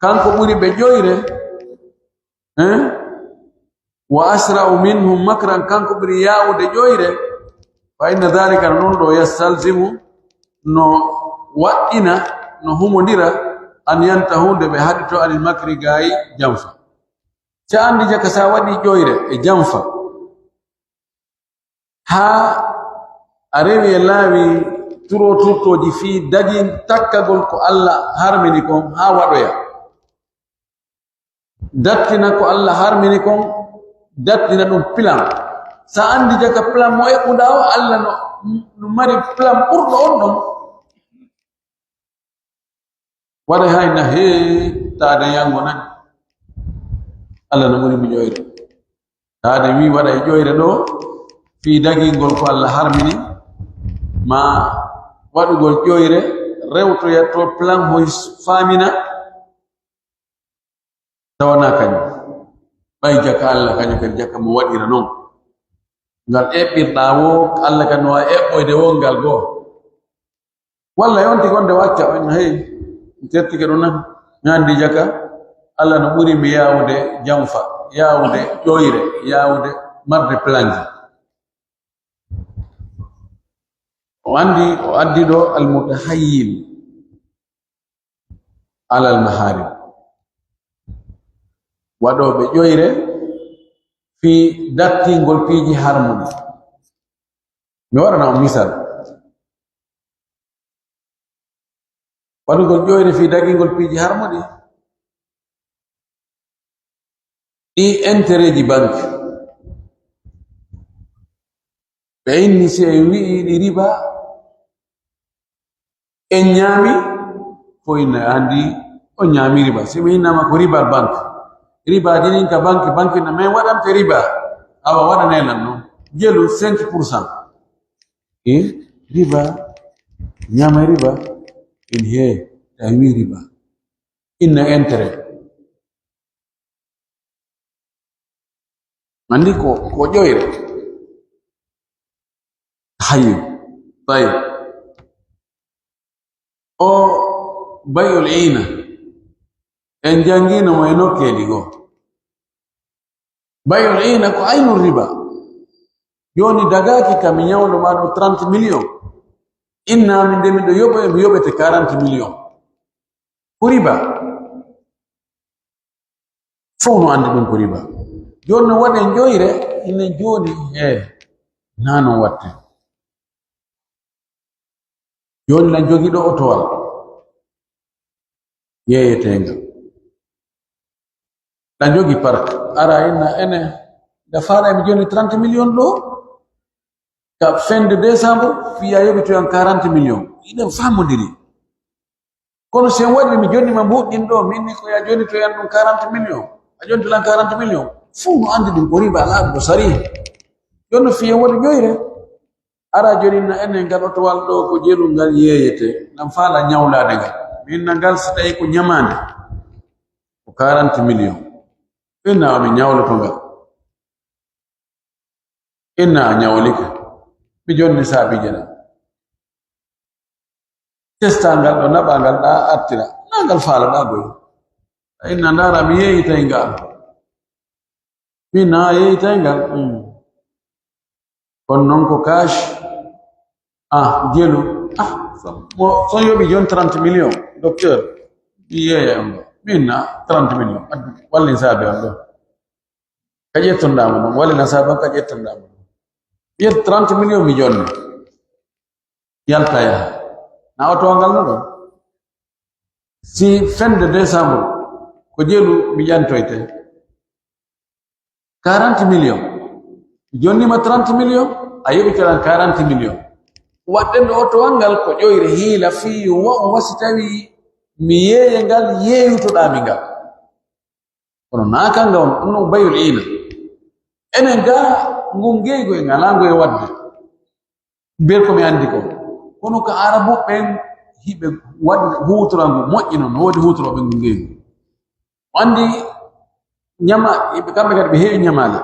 kanko ɓuri ɓe ƴoyre, eh? Wa asra'u minhum makran, kanko ɓuri yaawude ƴoyre, fa inna dhalika, non ɗoo, yastalzimu, no waɗɗina, no humondira, an yantahu, nde ɓe haɗito, anil makri, gaayi janfa. Si a anndi jaka, si a waɗii ƴoyre e janfa, haa a rewi e laawi turooturtooji fii dagin takkagol ko Allah harmini kon haa waɗoya. Dattina ko Allah harmini kon, dattina ɗum plan. Si a anndi jaka plan mo eɓɓuɗaa o, Allah no, no mari plan ɓurɗo on ɗon. Waɗa hay na hee, taade yango nan. Allah no ɓuri mi ƴoyre. Taade mi waɗa e ƴoyre ɗoo, fii dagingol ko Allah harmini, ma waɗugol ƴoyre, rewtoya to plan hoy faamina, tawana kañum. Ɓay jaka Allah kañum kadi jaka mo waɗira non. Ngal eɓɓirɗaa wo, Allah kadi no waawi eɓɓoyde wo ngal goo. Walla yonti gonde wacca, on hey, mi tertike ɗum nan. Ñandi jaka, Allah no ɓuri mi yaawude janfa, yaawude ƴoyre, yaawude marde planji. O andi, o addi ɗoo al mutahayyil alal maharim. Waɗooɓe ƴoyre fii dattingol piiji harmuɗi. Mi waɗana on misal. Waɗugol ƴoyre fii dagingol piiji harmuɗi. Ɗii intéretji banque. Ɓe inni si en wi'i ɗi riba, en ñaami, ko inna anndi on ñaami riba. Si mi innama ko riba banque, riba dinin ka banque, banque na men waɗante riba. Awa waɗane lan non. Jelu cinq pour cent. Eh, riba, ñaama riba. In he, ta wi riba. Inna intérêt. Anndi ko, ko ƴoyre. Hayi. Tayyib. O bay'ul iina. En janngiino mo e nokkeeli goo. Bay'ul iina ko aynul riba. Jooni dagaaki ka mi ñawlo maa ɗo trente millions. Inna min de miɗo yoɓoye, mi yoɓete quarante millions. Ko riba. Fow no anndi ɗum ko riba. Jooni no waɗen ƴoyre, inen jooni, eh, naa non watte. Jooni lan jogiiɗo otowal yeeyeteengal. Lan jogi park. Ara inna ene, nda faala emi jooni trente millions ɗo. Ka fin de décembre, fiya yoɓitoyan quarante millions. Iɗen famondiri. Kono si en waɗi, mi jonni ma mbuuɗ ɗin ɗo, min ni ko ya jonnitoyan ɗum quarante millions. A jonnito lan quarante millions. Fow no anndi ɗum ko riba, laaɓi ko sari. Jooni no fiyen waɗi ƴoyre. Ara jooni na enen ngal otowal ɗo ko jelu ngal yeeyete. Nan faala ñawlaade ngal. Min na ngal si tawi ko ñamaande. Ko quarante millions. Inna mi ñawloto ngal. Inna a ñawlike. Mi jonni saabiije ɗen. Testaa ngal ɗo, naɓaa ngal ɗa, artira. Naa ngal faalaɗaa boy. Inna ndaara, mi yeeyitay ngal. Mi naa yeeyitay ngal. Mm. Kono non ko cash. Ah, jelu. Ah, so, mo, so yoɓi jon trente millions, docteur. Mi yeeya on ɗo. Min na trente millions. Addu, wallin saabe on ɗo. Ka ƴettonɗaa mo ɗon, wallina saabe on ka ƴettonɗaa mo ɗon. Ƴet trente millions mi jonni. Yalta yaha. Na oto ngal no ɗon. Si fin de décembre, ko jelu mi ƴantoyte. Quarante millions. Mi jonni ma trente millions, a yoɓi kalan quarante millions. Waɗɗen ɗo otowal ngal ko ƴoyre hiila fii yo wa'u wa si tawi mi yeeye ngal yeeyutoɗaa mi ngal. Kono naa kanga on, ɗum no bayul iina. Enen gaa, ngun ngeygu en alaa ngu e waɗde. Ber ko mi anndi kon. Kono ko Arabu ɓen hiɓe waɗi huutorangu moƴƴi non, no woodi huutorooɓe ngun ngeygu. O anndi ñama, ɓe kamɓe kadi ɓe heewi ñamaale.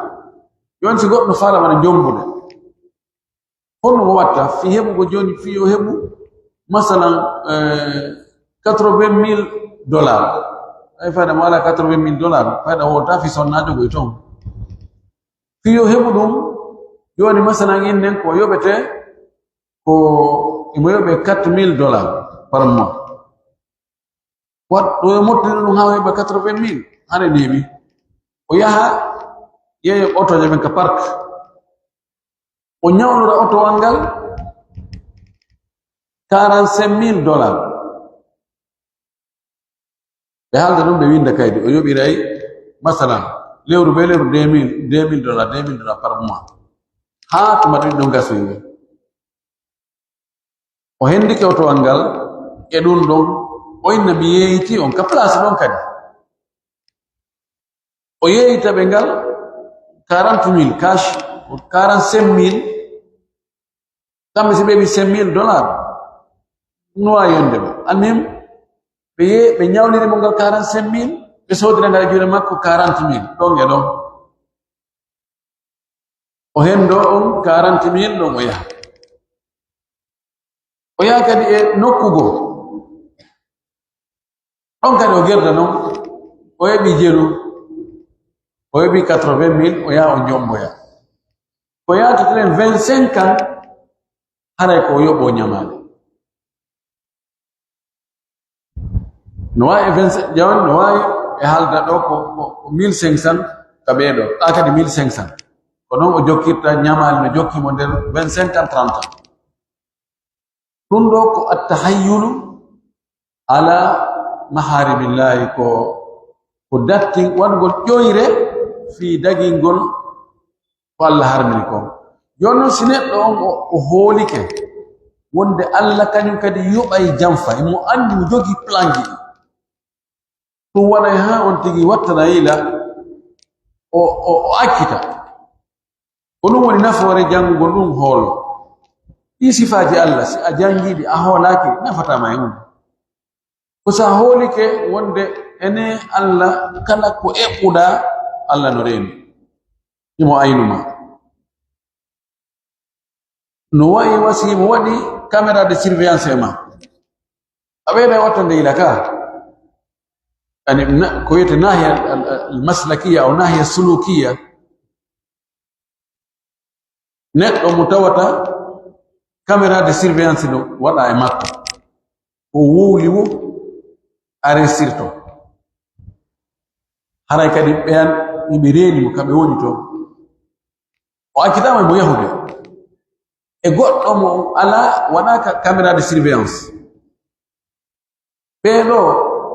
Jooni si goɗɗo no faala wona jombude. Honno o watta fii heɓugo jooni, fii yo heɓu, masalan, eh, quatre-vingt mille dollars. Ay fayda mo alaa quatre-vingt mille dollars, fayda wota fii sonnaajo goy ton. Fii yo heɓu ɗum, jooni masalan, innen ko yoɓete, ko imo yoɓe quatre mille dollars par mois. Wat, o mottini ɗum haa o heɓa quatre-vingt mille, hande neeɓi. O yaha, yeeya otooje men ka park. O ñawlora otowal ngal quarante-cinq mille dollars. Ɓe haalda ɗum, ɓe winnda kaydi. O yoɓiray, masalan, lewru be lewru deux mille, deux mille dollars, deux mille dollars par mois. Haa tuma ɗum ɗon gasoyi. O hendike otowal ngal e ɗum ɗon, o inna mi yeeyiti on ka place ɗon kadi. O yeeyita ɓe ngal quarante mille cash, ko quarante-cinq mille. Kamɓe si ɓe wi cinq mille dollars, no waawi yonde ɓe. Almuhim, ɓe ye-, ɓe ñawliri mo ngal quarante-cinq mille, ɓe soodira ngal e juuɗe makko quarante mille, ɗon e ɗon. O hendoo on quarante mille ɗon o yaha. O yaha kadi e nokku goo. Ɗon kadi o gerda non, o heɓi jelu, o heɓi quatre-vingt mille, o yaha o jomboya. Ko yaata tren vingt-cinq ans, haray ko o yoɓoo ñamaale. No waawi e vingt-cinq, jawani no waawi E haalda ɗoo ko, ko, ko mille cinq cents ka ɓee ɗoo, ɗaa kadi mille cinq cents. Ko non o jokkirta ñamaali no jokki mo nder vingt-cinq ans, trente ans. Ɗun ɗoo ko attahayyulu ala maharimillahi, ko, ko dattin waɗugol ƴoyre fii dagingol ko Allah harmini kon. Jooni non, si neɗɗo on o, o hoolike wonde Allah kañun kadi yoɓay janfa, himo anndi mo jogii planji ɗin. Ɗun waɗay haa on tigi wattana yila, o, o, o accita. Ko ɗun woni nafoore janngugol ɗun hoolo. Ɗii sifaaji Allah, si a janngii ɗi, a hoolaaki, nafataa ma e mun. Ko si a hoolike wonde enee Allah, kala ko eɓɓuɗaa, Allah no reeni. Himo aynu ma. No wa'i wa si himo waɗi caméra de surveillance e ma. A ɓeyday wattande yila ka. Yani, na-, ko wiyete nahiya al, al, al maslakiya aw nahiya sulukiya. Neɗɗo mo tawata caméra de surveillance no waɗa e makko. O wowli wo, a resirto. Haray kadi ɓeyan, hiɓe reeni mo, ka ɓe woni ton. O accitaama mo yahude. E goɗɗo mo alaa, waɗaaka caméra de surveillance. Ɓee ɗoo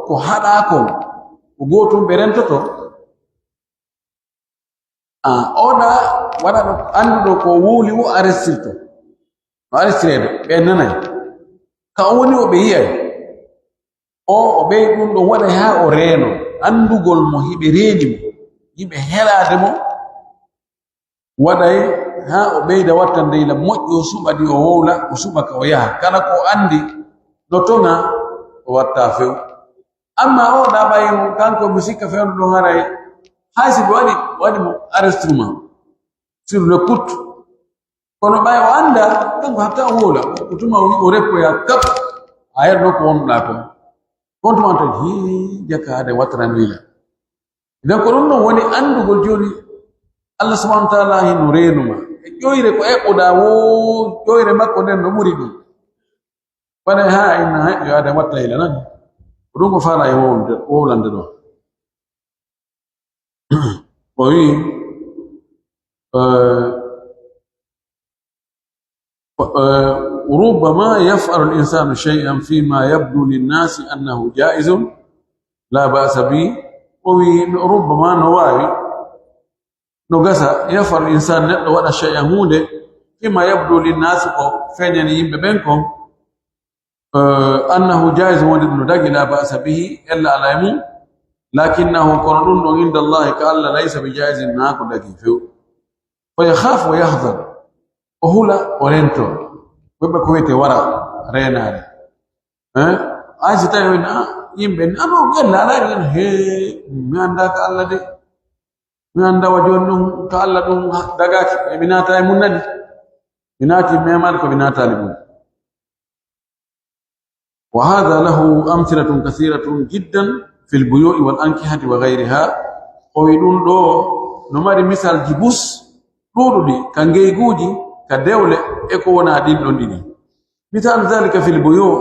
ko haɗaa kon, ko gootum ɓe rentoto. Ah, oɗa waɗa ɗo, annduɗo ko wowli wo arrestirto. No arrestireede, ɓe nanay. Ka o woni o ɓe yi'ay. O, o ɓey ɗun ɗon waɗay haa o reeno. Anndugol mo hiɓe reeni mo, hiɓe helaade mo, waɗay haa o ɓeyda wattande yila moƴƴi, o suɓa ɗi, o wowla, o suɓa ka o yaha. Kala ko o anndi no toŋa, o watta few. Amma o ɗaɓay mo, kanko mo sikka fewndo ɗon haray, hay si ɓe waɗi, waɗi mo arrestuma sur le coup. Kono ɓay o annda, kanko hatta o wowla, ko tuma o, o reppoya kap, a yerno ko wonɗa kon. Kon tuma on tan, hii, jakaade wattana no yila. Idan ko ɗun ɗon woni anndugol jooni Allah subhanahu wa ta'ala hino reenuma. E ƴoyre ko eɓɓuɗaa woo, ƴoyre makko nden no ɓuri ɗun. Waɗay haa inna, he, yo aada watta hila nan. Ko ɗun ko faala e wowlde, wowlande ɗon. O wi'i, eh, ربما يفعل الإنسان شيئا فيما يبدو للناس أنه جائز لا بأس به. O wi'i, ربما no waawi, no gasa, يفعل الإنسان neɗɗo waɗa شيئا huunde, فيما يبدو للناس ko feeñani yimɓe ɓen kon, eh, أنه جائز wonde ɗun no dagi, لا بأس به ella alaa e mun, لكنه kono ɗun ɗon عند الله ka Allah ليس بجائز hinaa ko dagi few. فيخاف ويحذر. O hula, o rento. Woɓɓe ko wi'ete wara, reenaare. Eh? Hay si tawi on, ah, yimɓe ni, ah, non, ɓe laalaari on, hee, mi anndaa ka Allah de. Mi anndaa wa jooni ɗun, ka Allah ɗun dagaaki. E mi naata e mun nani. Mi naati meemaade ko mi naataali mun. وهذا له أمثلة كثيرة جدا في البيوع والأنكحة وغيرها. O wi'i ɗun ɗoo no mari misalji bus ɗuuɗuɗi ka ngeyguuji, ka dewle, e ko wonaa ɗin ɗon ɗiɗi. مثال ذلك في البيوع.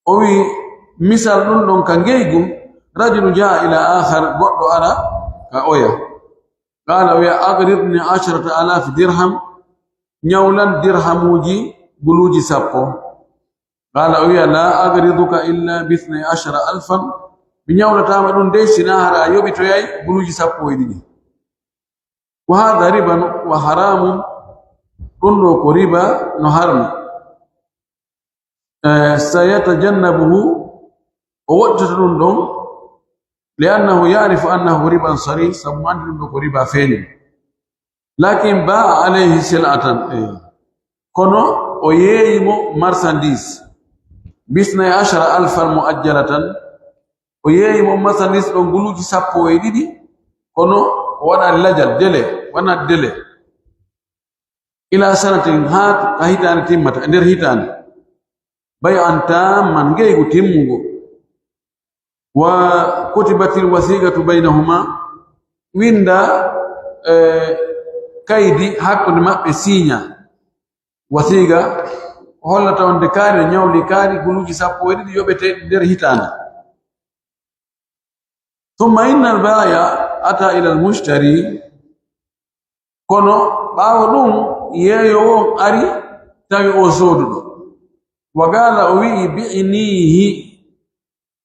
O wi'i misal ɗun ɗon ka ngeygu, رجل جاء إلى آخر, goɗɗo ara ka oya. قال, o wi'a, أقرضني عشرة آلاف درهم, ñawlan dirhamuuji guluuji sappo. قال, o wi'a, لا أقرضك إلا باثني عشر ألفا, mi ñawlataa ma ɗun dey, si naa hara a yoɓitoyay guluuji sappo e ɗiɗi. وهذا ربا وحرام, ɗun ɗoo ko riba, no harmi. Eh, سيتجنبه, o woɗɗitoto ɗun ɗon, لأنه يعرف أنه ربا صريح, sabu mo anndi ɗun ɗoo ko riba feeñi. لكن باع عليه سلعة, eh, kono o yeeyi mo marchandise, باثني عشر ألفا مؤجلة, o yeeyi mo marchandise ɗon guluuji sappo e ɗiɗi, kono o waɗaali lajal, délai, wonaa délai. إلى سنة, haa ka hitaande timmata, e nder hitaande. بيعا تاما, ngeygu timmungu. وكتبت الوثيقة بينهما, winndaa, eh, kaydi hakkunde maɓɓe, siiñaa. Wasiiqa hollata on de kaari, o ñawli kaari, guluuji sappo e ɗiɗi yoɓete nder hitaande. ثم إن البائع أتى إلى المشتري. Kono ɓaawo ɗun, yeeyoowo on ari, tawi o sooduɗo. وقال, o wi'i, "بعنيه,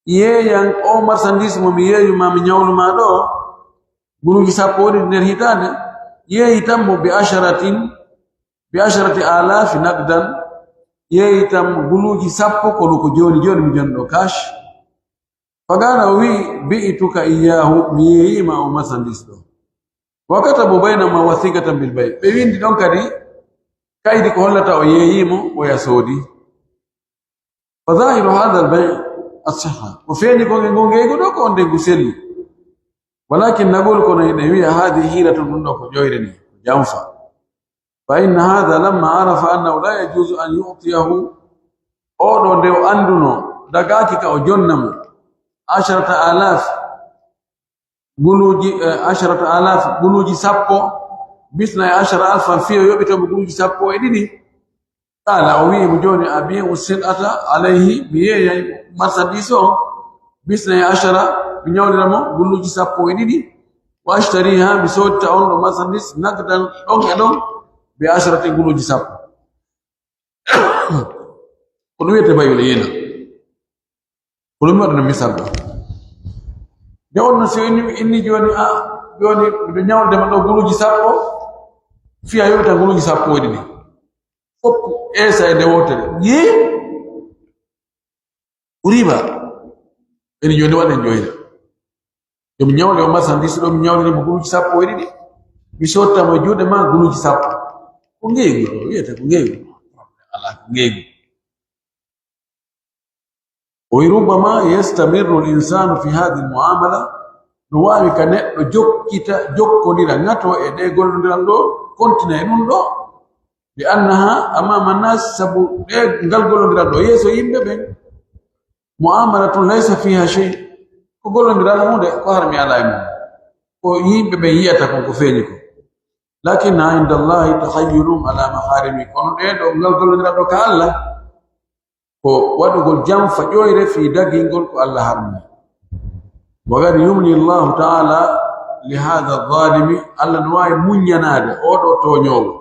yeeyan oo marchandise mo mi yeeyu maa, mi ñawlu maa ɗoo, guluuji sappo e ɗiɗi nder hitaande, yeeyitan mo بعشرة, بعشرة آلاف نقدا, yeeyitan mo guluuji sappo, kono ko jooni jooni mi jonni ɗoo cash." فقال, o wi'i, "بعتك إياه, mi yeeyii ma oo marchandise ɗoo." وكتبوا بينهما وثيقة بالبيع. Ɓe winndi ɗon kadi kaydi ko hollata o yeeyii mo, oya soodi. فظاهر هذا البيع الصحة. Ko feeñi kon e ngoo ngeeygu ɗoo ko on nde ngu selli. ولكن نقول, kono eɗen wi'a, هذه حيلة, ɗun ɗoo ko ƴoyre ni, ko janfa. فإن هذا لما عرف أنه لا يجوز أن يعطيه, oo ɗoo nde o anndunoo, dagaaki ka o jonna mo, عشرة آلاف, guluuji, eh, عشرة آلاف, guluuji sappo, باثني عشر ألفا, fii o yoɓita mo guluuji sappo e ɗiɗi. قال, o wi'i mo, "Jooni, أبيع السلعة عليه, mi yeeyay marchandise on, باثني عشر, mi ñawlira mo guluuji sappo e ɗiɗi, وأشتريها, mi soodita on ɗoo marchandise, نقدا, ɗon e ɗon, بعشرة, guluuji sappo." Ko ɗun wi'etee bay'ul iina. Ko ɗun mi waɗana misal ɗoo. Nde on no si inni, inni jooni, a, jooni miɗo ñawlde ma ɗoo guluuji sappo, fii a yoɓita guluuji sappo e ɗiɗi. Fof eesa e nde wootere. Yii? Ko riba. Ɓeni jooni waɗen joyre. Yo mi ñawle o marchandise ɗoo, mi ñawlina mo guluuji sappo e ɗiɗi. Mi sotta mo e juuɗe maa guluuji sappo. Ko ngeeygu ɗoo, wiyete ko ngeeygu. Alaa ko ngeeygu. O wi'i, ربما يستمر الإنسان في هذه المعاملة, no waawi ka neɗɗo jokkita, jokkondira, ŋatoo e ɗee gollondiral ɗoo, kontina e ɗun ɗoo, لأنها أمام الناس, sabu ɗee, ngal gollondiral ɗoo yeeso yimɓe ɓen, معاملة ليس فيها شيء, ko gollondiral huunde ko harmi alaa e mun, ko yimɓe ɓen yi'ata kon, ko feeñi kon. لكنها عند الله تحايل على محارمه, kono ɗee ɗoo, ngal gollondiral ɗoo ka Alla, ko waɗugol janfa ƴoyre fii dagingol ko Alla harmi. وقد يملي الله تعالى لهذا الظالم, Alla no waawi muññanaade oo ɗoo tooñoowo,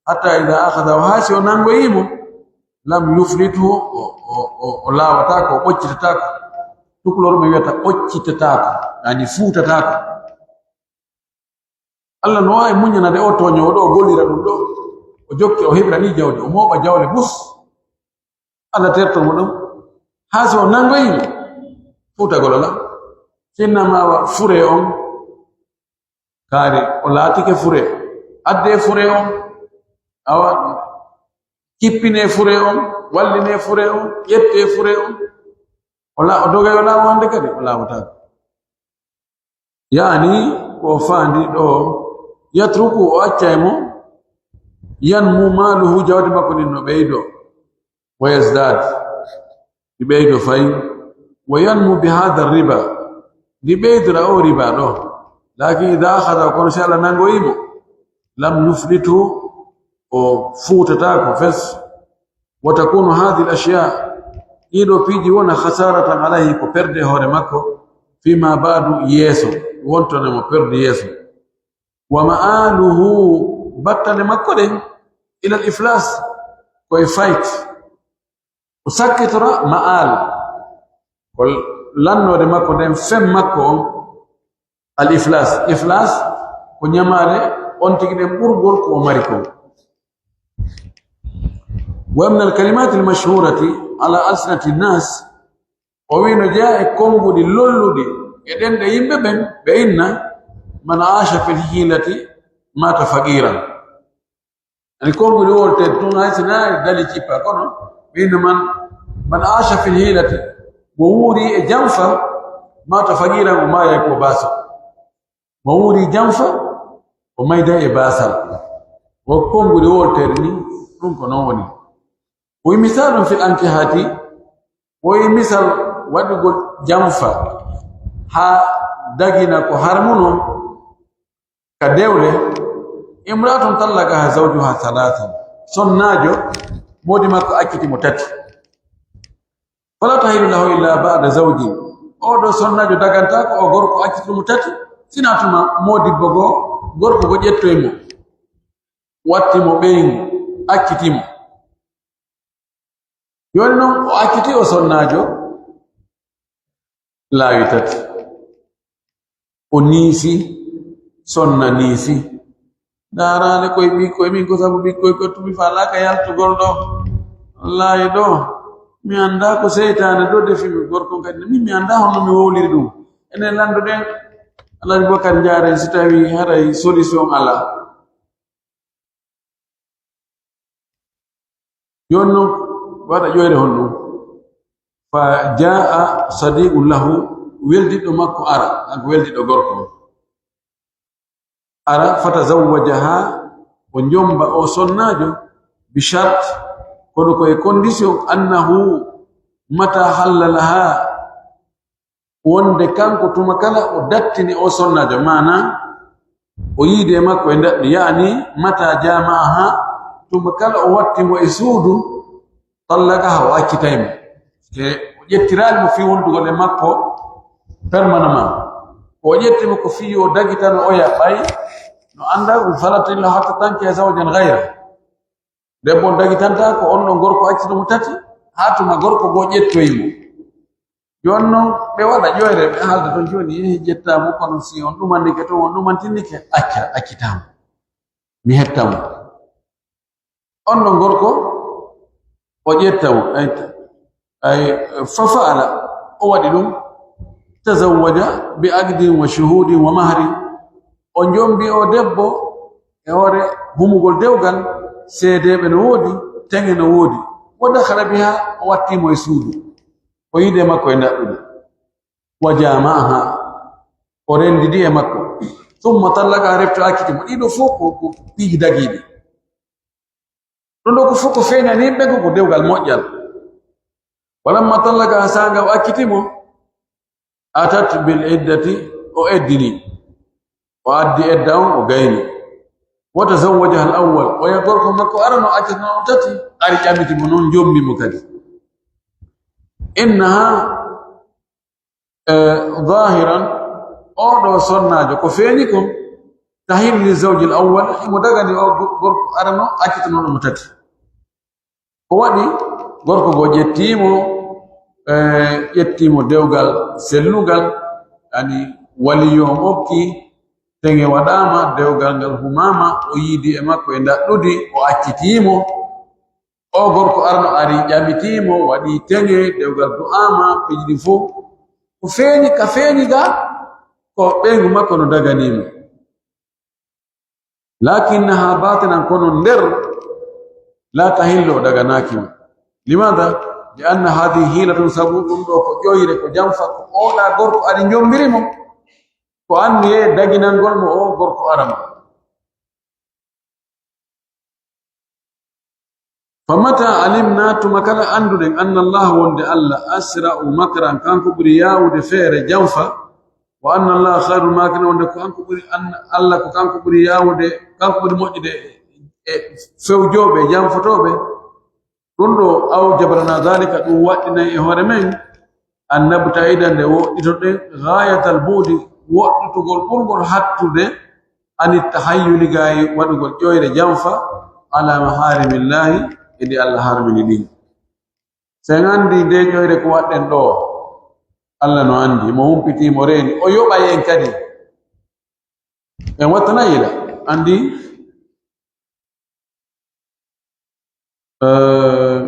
حتى إذا أخذه, haa si o nanngoyii mo, لم يفلته, o, o, o, o laawataako, o ɓoccitataako. Tukulor men wiyata ɓoccitataako, yani fuutataako. Alla no waawi muñanade oo tooñoowo ɗoo, o gollira ɗun ɗoo, o jokki, o heɓira nii jawdi, o mooɓa jawle bus. Alla terto mo ɗun. Haa si o nanngoyii mo, fuutagol alaa. Sinnama wa fure on, kaari o laatike fure. Addee fure on, awa, kippinee fure on, wallinee fure on, ƴettee fure on. O la-, o dogay o laawa hannde kadi, o laawataa. Yaani, ko o faandi ɗoo, يتركه, o accay mo, ينمو ماله, jawdi makko ndin no ɓeydoo, ويزداد, ndi ɓeydoo fay, وينمو بهذا الربا, ndi ɓeydora oo riba ɗoo. لكن إذا أخذه, kono si Alla nanngoyii mo, لم يفلته, o fuutataako fes. وتكون هذه الأشياء, ɗii ɗoo piiji wona, خسارة عليه, ko perde hoore makko, فيما بعد, yeeso, wontana mo perde yeeso. ومآله, battane makko ɗen, إلى الإفلاس, ko e faayit. O sakkitora ma'al, ko lannoode makko nden, fen makko on, al iflas. Iflas ko ñamaale on tigi ɗen ɓurgol ko o mari kon. ومن الكلمات المشهورة على ألسنة الناس, o wi'i no jeyaa e konnguɗi lolluɗi e ɗenɗe yimɓe ɓen, ɓe inna, من عاش في الحيلة مات فقيرا. Ani konnguɗi wolteeɗi tun, hay si naari dali cippa, kono ɓe inna من, من عاش في الحيلة, mo wuuri e janfa, مات فقيرا, o maayay ko baasa. Mo wuuri janfa, o mayday e baasal. Wo konnguɗi wolteeɗi ni, ɗun ko non woni. ومثال في الأنكحة, o wi'i misal waɗugol janfa haa dagina ko harmunoo ka dewle, امرأة طلقها زوجها ثلاثا, sonnaajo moodi makko acciti mo tati, فلا تحل له إلا بعد زوج, Oo ɗoo sonnaajo dagantaako, oo gorko accitoo mo tati, sinaa tuma moodibbo goo, gorko goo ƴettoy mo, watti mo ɓeyngu, accitii mo. Jooni non, o accitii o sonnaajo laawi tati. O niisi, sonna niisi. Ndaaraale koye ɓikkoy, min ko sabu ɓikkoy kottumi, faalaaka yaltugol ɗoo. Wallaahi ɗoo, mi anndaa ko seytaane ɗoo defi mi, gorko on kadi, min mi anndaa honno mi wowliri ɗum. Enen lannduɗen, Alhaji Bokar Njaare, si tawii haray solution alaa. Jooni non, waɗa ƴoyre honɗun? Fa jaa'a sadiiqun lahu, weldiɗɗo makko ara, kanko weldiɗɗo gorko on. Ara, fatazawwajaha, o jomba o sonnaajo, bi shart, kono ko e condition, annahu mata hallalaha, wonde kanko tuma kala o dattini o sonnaajo, maanaa o yiidi e makko e ndaɗɗu, yaani mata jama'aha, tuma kala o watti mo e suudu, tallaqaha, o accitay mo. Te o ƴettiraali mo fii wondugol e makko permanemment. Ko o ƴetti mo ko fii yo dagitano oya ɓay no annda ɗum falatin la hatta tanke zawjan ghayra. Debbo on dagitantaako, on ɗon gorko accito mo tati, haa tuma gorko goo ƴettoyi mo. Jooni non, ɓe waɗa ƴoyre, ɓe haalda ton jooni, yehi ƴettaa mo, kono si on ɗumannike ton, on ɗumantinnike, acca, accitaa mo. Mi hetta mo. On ɗon gorko, o ƴetta mo, ay, ay, fa fa'ala, o waɗi ɗum, tazawwaja bi aqdin wa shuhudin wa mahri. O jombi o debbo e hoore humugol dewgal, seedeeɓe no woodi, teŋe no woodi. Wa dakhala biha, o watti mo e suudu. O yiidi e makko e ndaɗɗude. Wa jama'aha, o renndidi e makko. Thumma tallaqaha, refti o acciti mo. Ɗiɗo fof ko, ko piiji dagiiɗi. Ɗum ɗoo ko fof ko feeñani yimɓe ko, ko dewgal moƴƴal. Walamma tallaqaha, saanga o acciti mo, atat bil iddati, o eddini. O addi edda on, o gayni. Wa tazawwajaha al awwal, o ya gorko makko arano accitano o tati, ari ƴamiti mo non, jombi mo kadi. Innaha Eh, zahiran, oo ɗoo sonnaajo, ko feeñi kon, tahillu li zawjil awwal, himo dagani oo go-, gorko arano accitanooɗo mo tati. Ko waɗi, gorko goo ƴettii mo, eh, ƴettii mo dewgal sellugal, yani waliyo on okki, teŋe waɗaama, dewgal ngal humaama, o yiidi e makko e ndaɗɗudi, o accitii mo. Oo gorko arano ari ƴamitii mo, waɗii teŋe, dewgal du'aama, piiji ɗin fow. Ko feeñi, ka feeñi ga, ko ɓeyngu makko no daganii mo. Lakinnaha batinan, kono nder, la tahillu, o daganaaki mo. Limaada? Li anna haadihi hiilatun, sabu ɗum ɗoo ko ƴoyre, ko janfa, ko oo ɗaa gorko ari jombiri mo. Ko anniyee daginangol mo oo gorko arano. Fa mata alimna, tuma kala annduɗen, anna Allah, wonde Allah, asra'u makran, kanko ɓuri yaawude feere janfa, wa anna Allah khayrul makirin, wonde ko kanko ɓuri, anna Allah ko kanko ɓuri yaawude, kanko ɓuri moƴƴude e fewjooɓe, janfotooɓe. Ɗum ɗoo, awjaba lana dhalika, ɗum waɗɗinay e hoore men, an nabta'ida, nde woɗɗitoɗen, ghayatal bu'di, woɗɗitugol ɓurngol hattude, ani tahayyuli, gay waɗugol ƴoyre janfa, ala maharimillahi, e ɗi Allah harmini ɗin. Si en anndi nde ƴoyre ko waɗɗen ɗoo, Allah no anndi, mo humpitii, mo reeni, o yoɓay en kadi. En wattanay ila, anndi, Eh,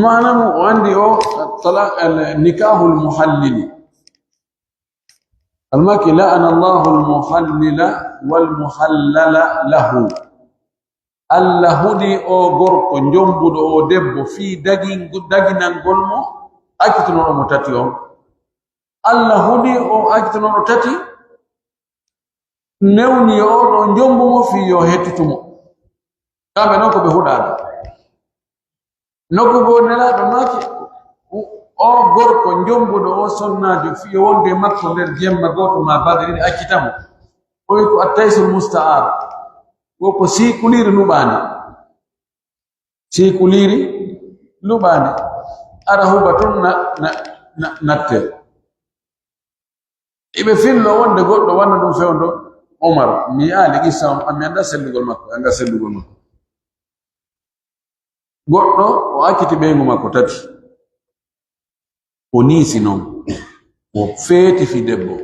maana mo o anndi o, tala-, al-, nikahul muhallili. Almaki, la'ana Allahu al-muhallila wal muhallala lahu. Allah huɗi o gorko jombuɗo o debbo fii dagin-, daginangol mo accitunooɗo mo tati on. Allah huɗi o accitunooɗo tati, newni yo oo ɗoo jombu mo fii yo hettitu mo. Kamɓe non ko ɓe huɗaano. Nokku goo Nelaaɗo maaki, o gorko jombuɗo o sonnaajo fii yo wonde e makko nder jemma gooto maa balɗe ɗiɗi, accita mo. O wi'i ko attaysul musta'ar. Wo ko siikuliiri luɓaandi. Siikuliiri luɓaandi. Ara huba tun na, na, na, nattee. Iɓe fillo wonde goɗɗo wanna ɗum fewndo Umar. Mi yi'aali qissa on, mi anndaa sellugol makko, anndaa sellugol makko. Goɗɗo, o acciti ɓeyngu makko tati. O niisi non. O feeti fii debbo.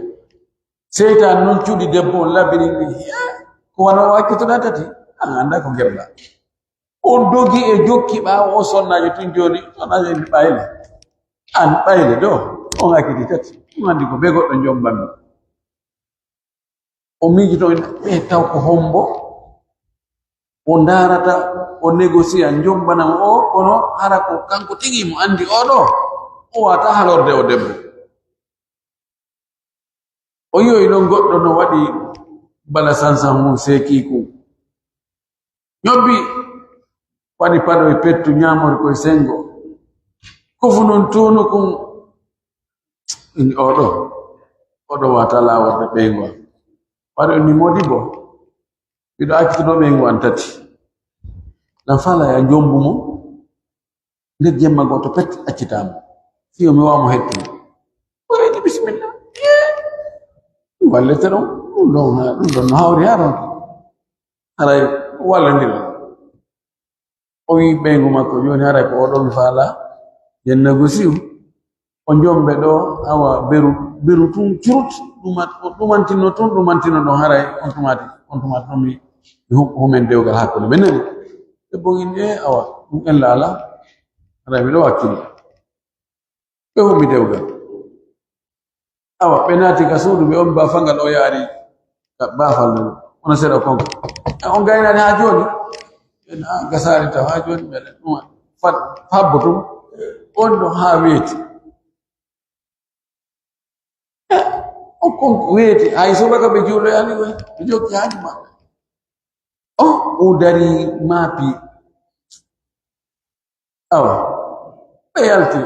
Seytaane non cuɗi debbo on, labiri ndi, "Hiya, ko wano o accitoɗaa tati? An anndaa ko gerɗaa." On dogi e jokki ɓaawo o sonnaajo tun jooni, sonnaajo en ɓayle. An ɓayle ɗoo, on acciti tati. On anndi ko bee goɗɗo jombanmi. O miijito en, ɓe taw ko hombo o ndaarata, o négocier, jombana mo o, kono hara ko kanko tigi mo anndi o ɗoo, o wata halorde o debbo. O yi'oyi non goɗɗo no waɗi bala sansan hun seekiiku. Ɲobbi, waɗi paɗo e pettu, ɲaamori koye sengo. Kofu non tuunukun. Inni, "Oɗo, oɗo wata laworde ɓeyngu am." Waɗi on ni, "Modibbo, miɗo accituno ɓeyngu am tati. Lan fala ya jombu mo, nder jemma gooto pet accitaa mo. Fiyo mi waawa mo hettude." O wi'i, "Bisimilla." Mi wallete ɗon, ɗum ɗon, ɗum ɗon no hawri haa ɗon. Haray wallondiron. O wi'i ɓeyngu makko, "Jooni haray ko oɗo mi faalaa, yen négocier. O jombe ɗoo, awa, beru, beru tun curut, ɗuma-, o ɗumantino tun, ɗumantino ɗon, haray on tumaati, on tumaati ɗon mi, mi hu-, humen dewgal hakkunde." Ɓe nani. Ɓe bongini, "E, awa, ɗum en laala, haray miɗo wakkili." Ɓe ummi dewgal. Awa, ɓe naati ka suudu, ɓe on baafangal o yaari ka baafal ngal. Wona seeɗa kon. E on gaynaani haa jooni? Ɓe na gasaari taw haa jooni, ɓe ɗum fa-, fabbo tun. On ɗo haa weeti. E, on kon weeti. Hay subaka ɓe juuloyaani koy. Ɓe jokki haaju maɓɓe. O, o dari maapi. Awa, ɓe yalti.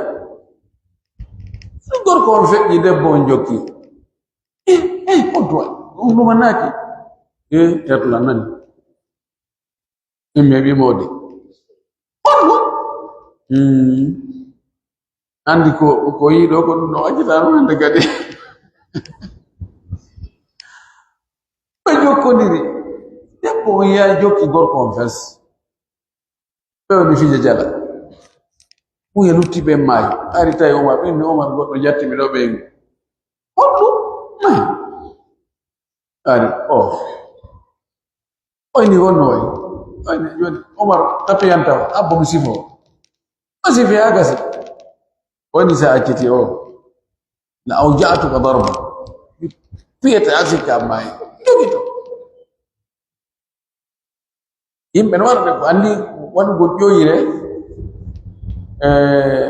Gorko on feƴƴi, debbo on jokki. Eh, eh, on tuwa, on ɗumanaaki. Eh, terla nani. Imme ɓi moodi. On ɗum? Hmm. Anndi ko, ko yiɗo ko ɗum no accata ɗum hannde kadi. Ɓe jokkondiri. Debbo on yahi jokki gorko on fes. Ɓe woni fija jala. Ɓuye lutti ɓen maayi. Ari tawi Omar, ɓen ni Omar goɗɗo jatti mi ɗo ɓeyngu. Honɗum? Maayi. Ari, o. Oyni wonno wayi. Oyni, joni Omar tapiyantawa, abbo mi sifo. O sifi haa gasi. Woni sa acciti o. La awja'tuka darba. Mi fiyete a sikka maayi. Jogito. Yimɓe no waɗa ɓe ko anndi waɗugol ƴoyre, eh,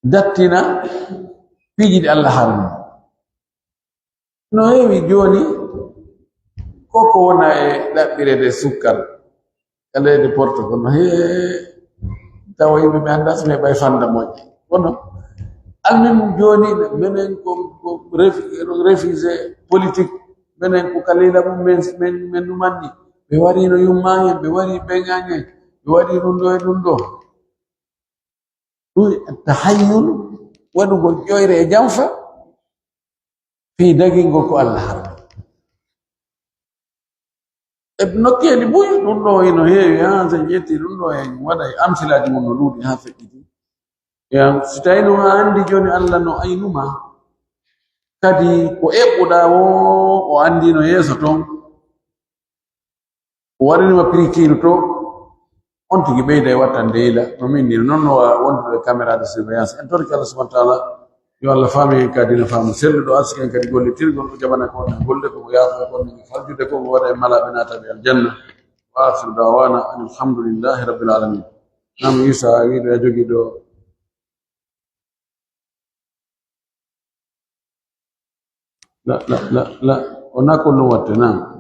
dattina piiji ɗi Allah harmi. No heewi jooni, ko ko wona e ɗaɓɓireede sukkar, ka leydi Porto kono, hee, tawa yimɓe ɓe anndaa so ɓe ɓay fanda moƴƴe. Kono, almin mum jooni, menen ko, ko refi-, refugee politique, menen ko ka leyla mum men, men, men numanni. Ɓe wariino yummaange, ɓe wari beŋaange, ɓe wari ɗum ɗo e ɗum ɗo. Ɗum tahayyul, waɗugol ƴoyre e janfa, fii dagingol ko Allah harmi. E nokkeeli buy, ɗum ɗo hino heewi, haa so en ƴetti ɗum ɗo, en waɗay amsilaaji mum no ɗuuɗi haa feƴƴiti. Yan, si tawii no a anndi jooni Allah no aynuma, kadi ko eɓɓuɗaa woo, o anndino yeeso ton, o waɗanima prix kiilu to, on tigi ɓeyda e wattande yila, no min ni, non no wa-, wondude e caméra de surveillance. En torki Allah subhanahu wa ta'ala, yo Allah faami en ka diina faamu selluɗo, arsiki en kadi gollitirgol, o jaɓana ko woni golle, ko o yaafo ko woni faljude, ko o waɗa e malaaɓe naataɓe aljanna. Wa akhiru da'wana anil hamdulillahi rabbil alamin. Naam, Isa, a wiɗo a jogii ɗo. La, la, la, la. O nakol ɗum watte, naam.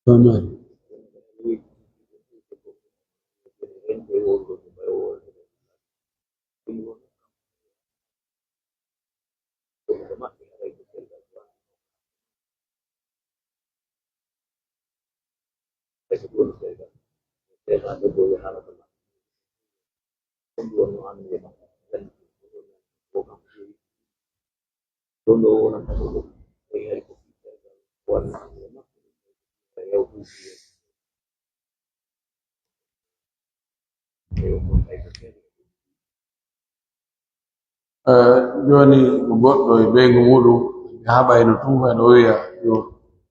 Famari. Eh, jooni ko goɗɗo e ɓeyngu muɗum, ɓe haɓayno tun, ɓe no wiya yo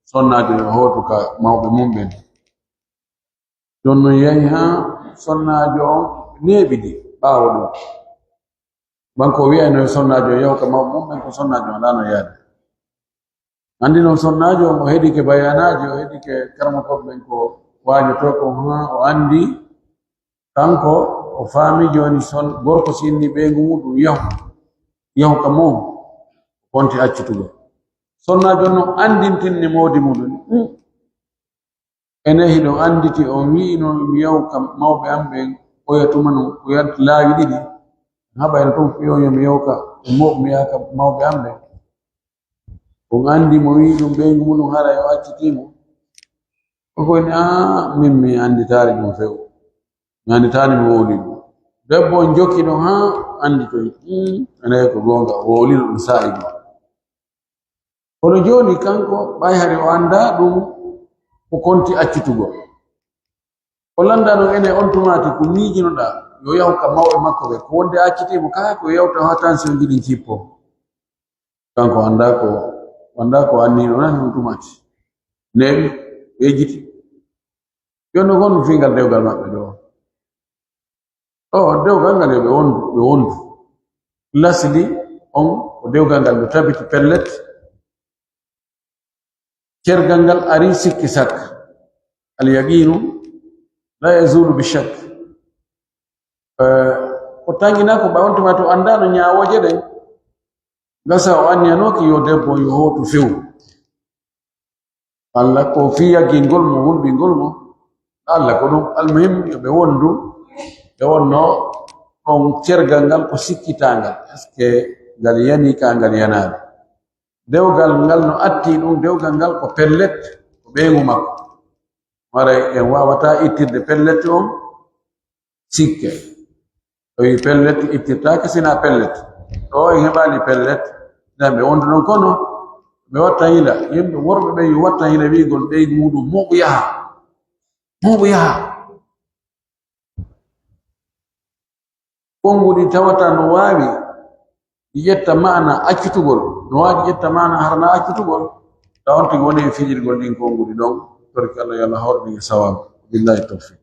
sonnaajo yo hootu ka mawɓe mum ɓen. Ɗun non yahi haa sonnaajo on neeɓidi ɓaawo ɗun. Banko wi'ayno yo sonnaajo on yahu ka mawɓe mum ɓen, ko sonnaajo on alaa no yaade. Anndi non sonnaajo on o heɗike bayaanaaji, o heɗike karamokooɓe ɓen ko waajotoo kon, haa o anndi kanko, o faami jooni son-, gorko si inni ɓeyngu muɗum yahu, yahu ka mum, o konti accitugol. Sonnaajo on non anndintinni moodi muɗum. Hmm. Enen hiɗon annditi on wi'ino mi yahu ka mawɓe am ɓen, oya tuma non, oya laawi ɗiɗi. Haɓa en tun wi'o yo mi yahu ka, mo-, mi yaha ka mawɓe am ɓen. On anndi mo wi'i ɗum ɓeyngu muɗum haray o accitii mo. O ko ni, "Aa, min mi annditaali ɗum few. Mi annditaali mo wowli ɗum." Debbo on jokki ɗon haa annditoyi. Hmm, enen ko goonga, o wowlino ɗum saa'i goo. Kono jooni kanko, ɓay hari o anndaa ɗum, o konti accitugol. O lanndaa non enen on tumaati ko miijinoɗaa, yo yahu ka mawɓe makko ɓe. Ko wonde a accitii mo, kaa ko yewta haa tension ji ɗin cippoo. Kanko anndaa ko, anndaa ko anniino nan on tumaati. Neeɓi, ɓe jiti. Yo no honno fiingal dewgal maɓɓe ɗoo? O dewgal ngal yo ɓe wondu, ɓe wondu. Lasli on ko dewgal ngal no tabiti pellet. Cergal ngal ari sikki sakka. Al yaqinu la yazulu bi shakk. Eh, ko tanginaa ko ɓay on tuma to anndaano ñaawooje ɗen. Gasa o anniyanooki yo debbo yo hootu few. Alla ko fii yaggingol mo, hulɓingol mo. Alla ko ɗum. Almuhim, yo ɓe wondu, ɓe wonno ɗon cergal ngal ko sikkitaangal. Est-ce que ngal yani ka ngal yanaani? Dewgal ngal no atti ɗum, dewgal ngal ko pellet, ko ɓeyngu makko. Maray en waawataa ittirde pellet on, sikke. O wi'i pellet ittirtaake sina pellet. Ɗoo en heɓaali pellet. Nden ɓe wondu non kono ɓe watta hila. Yimɓe worɓe ɓe yo watta hila wi'ugol ɓeygu muɗum, "Moɓu yaha. Moɓu yaha." Konnguɗi tawata no waawi ɗi ƴetta maana accitugol. No waawi ɗi ƴetta maana harana accitugol. Tawa on tigi woni e fijirgol ɗin konnguɗi ɗon. Torki Allah yo Allah hawru ɗin e sawaabu. Billahi tawfiq.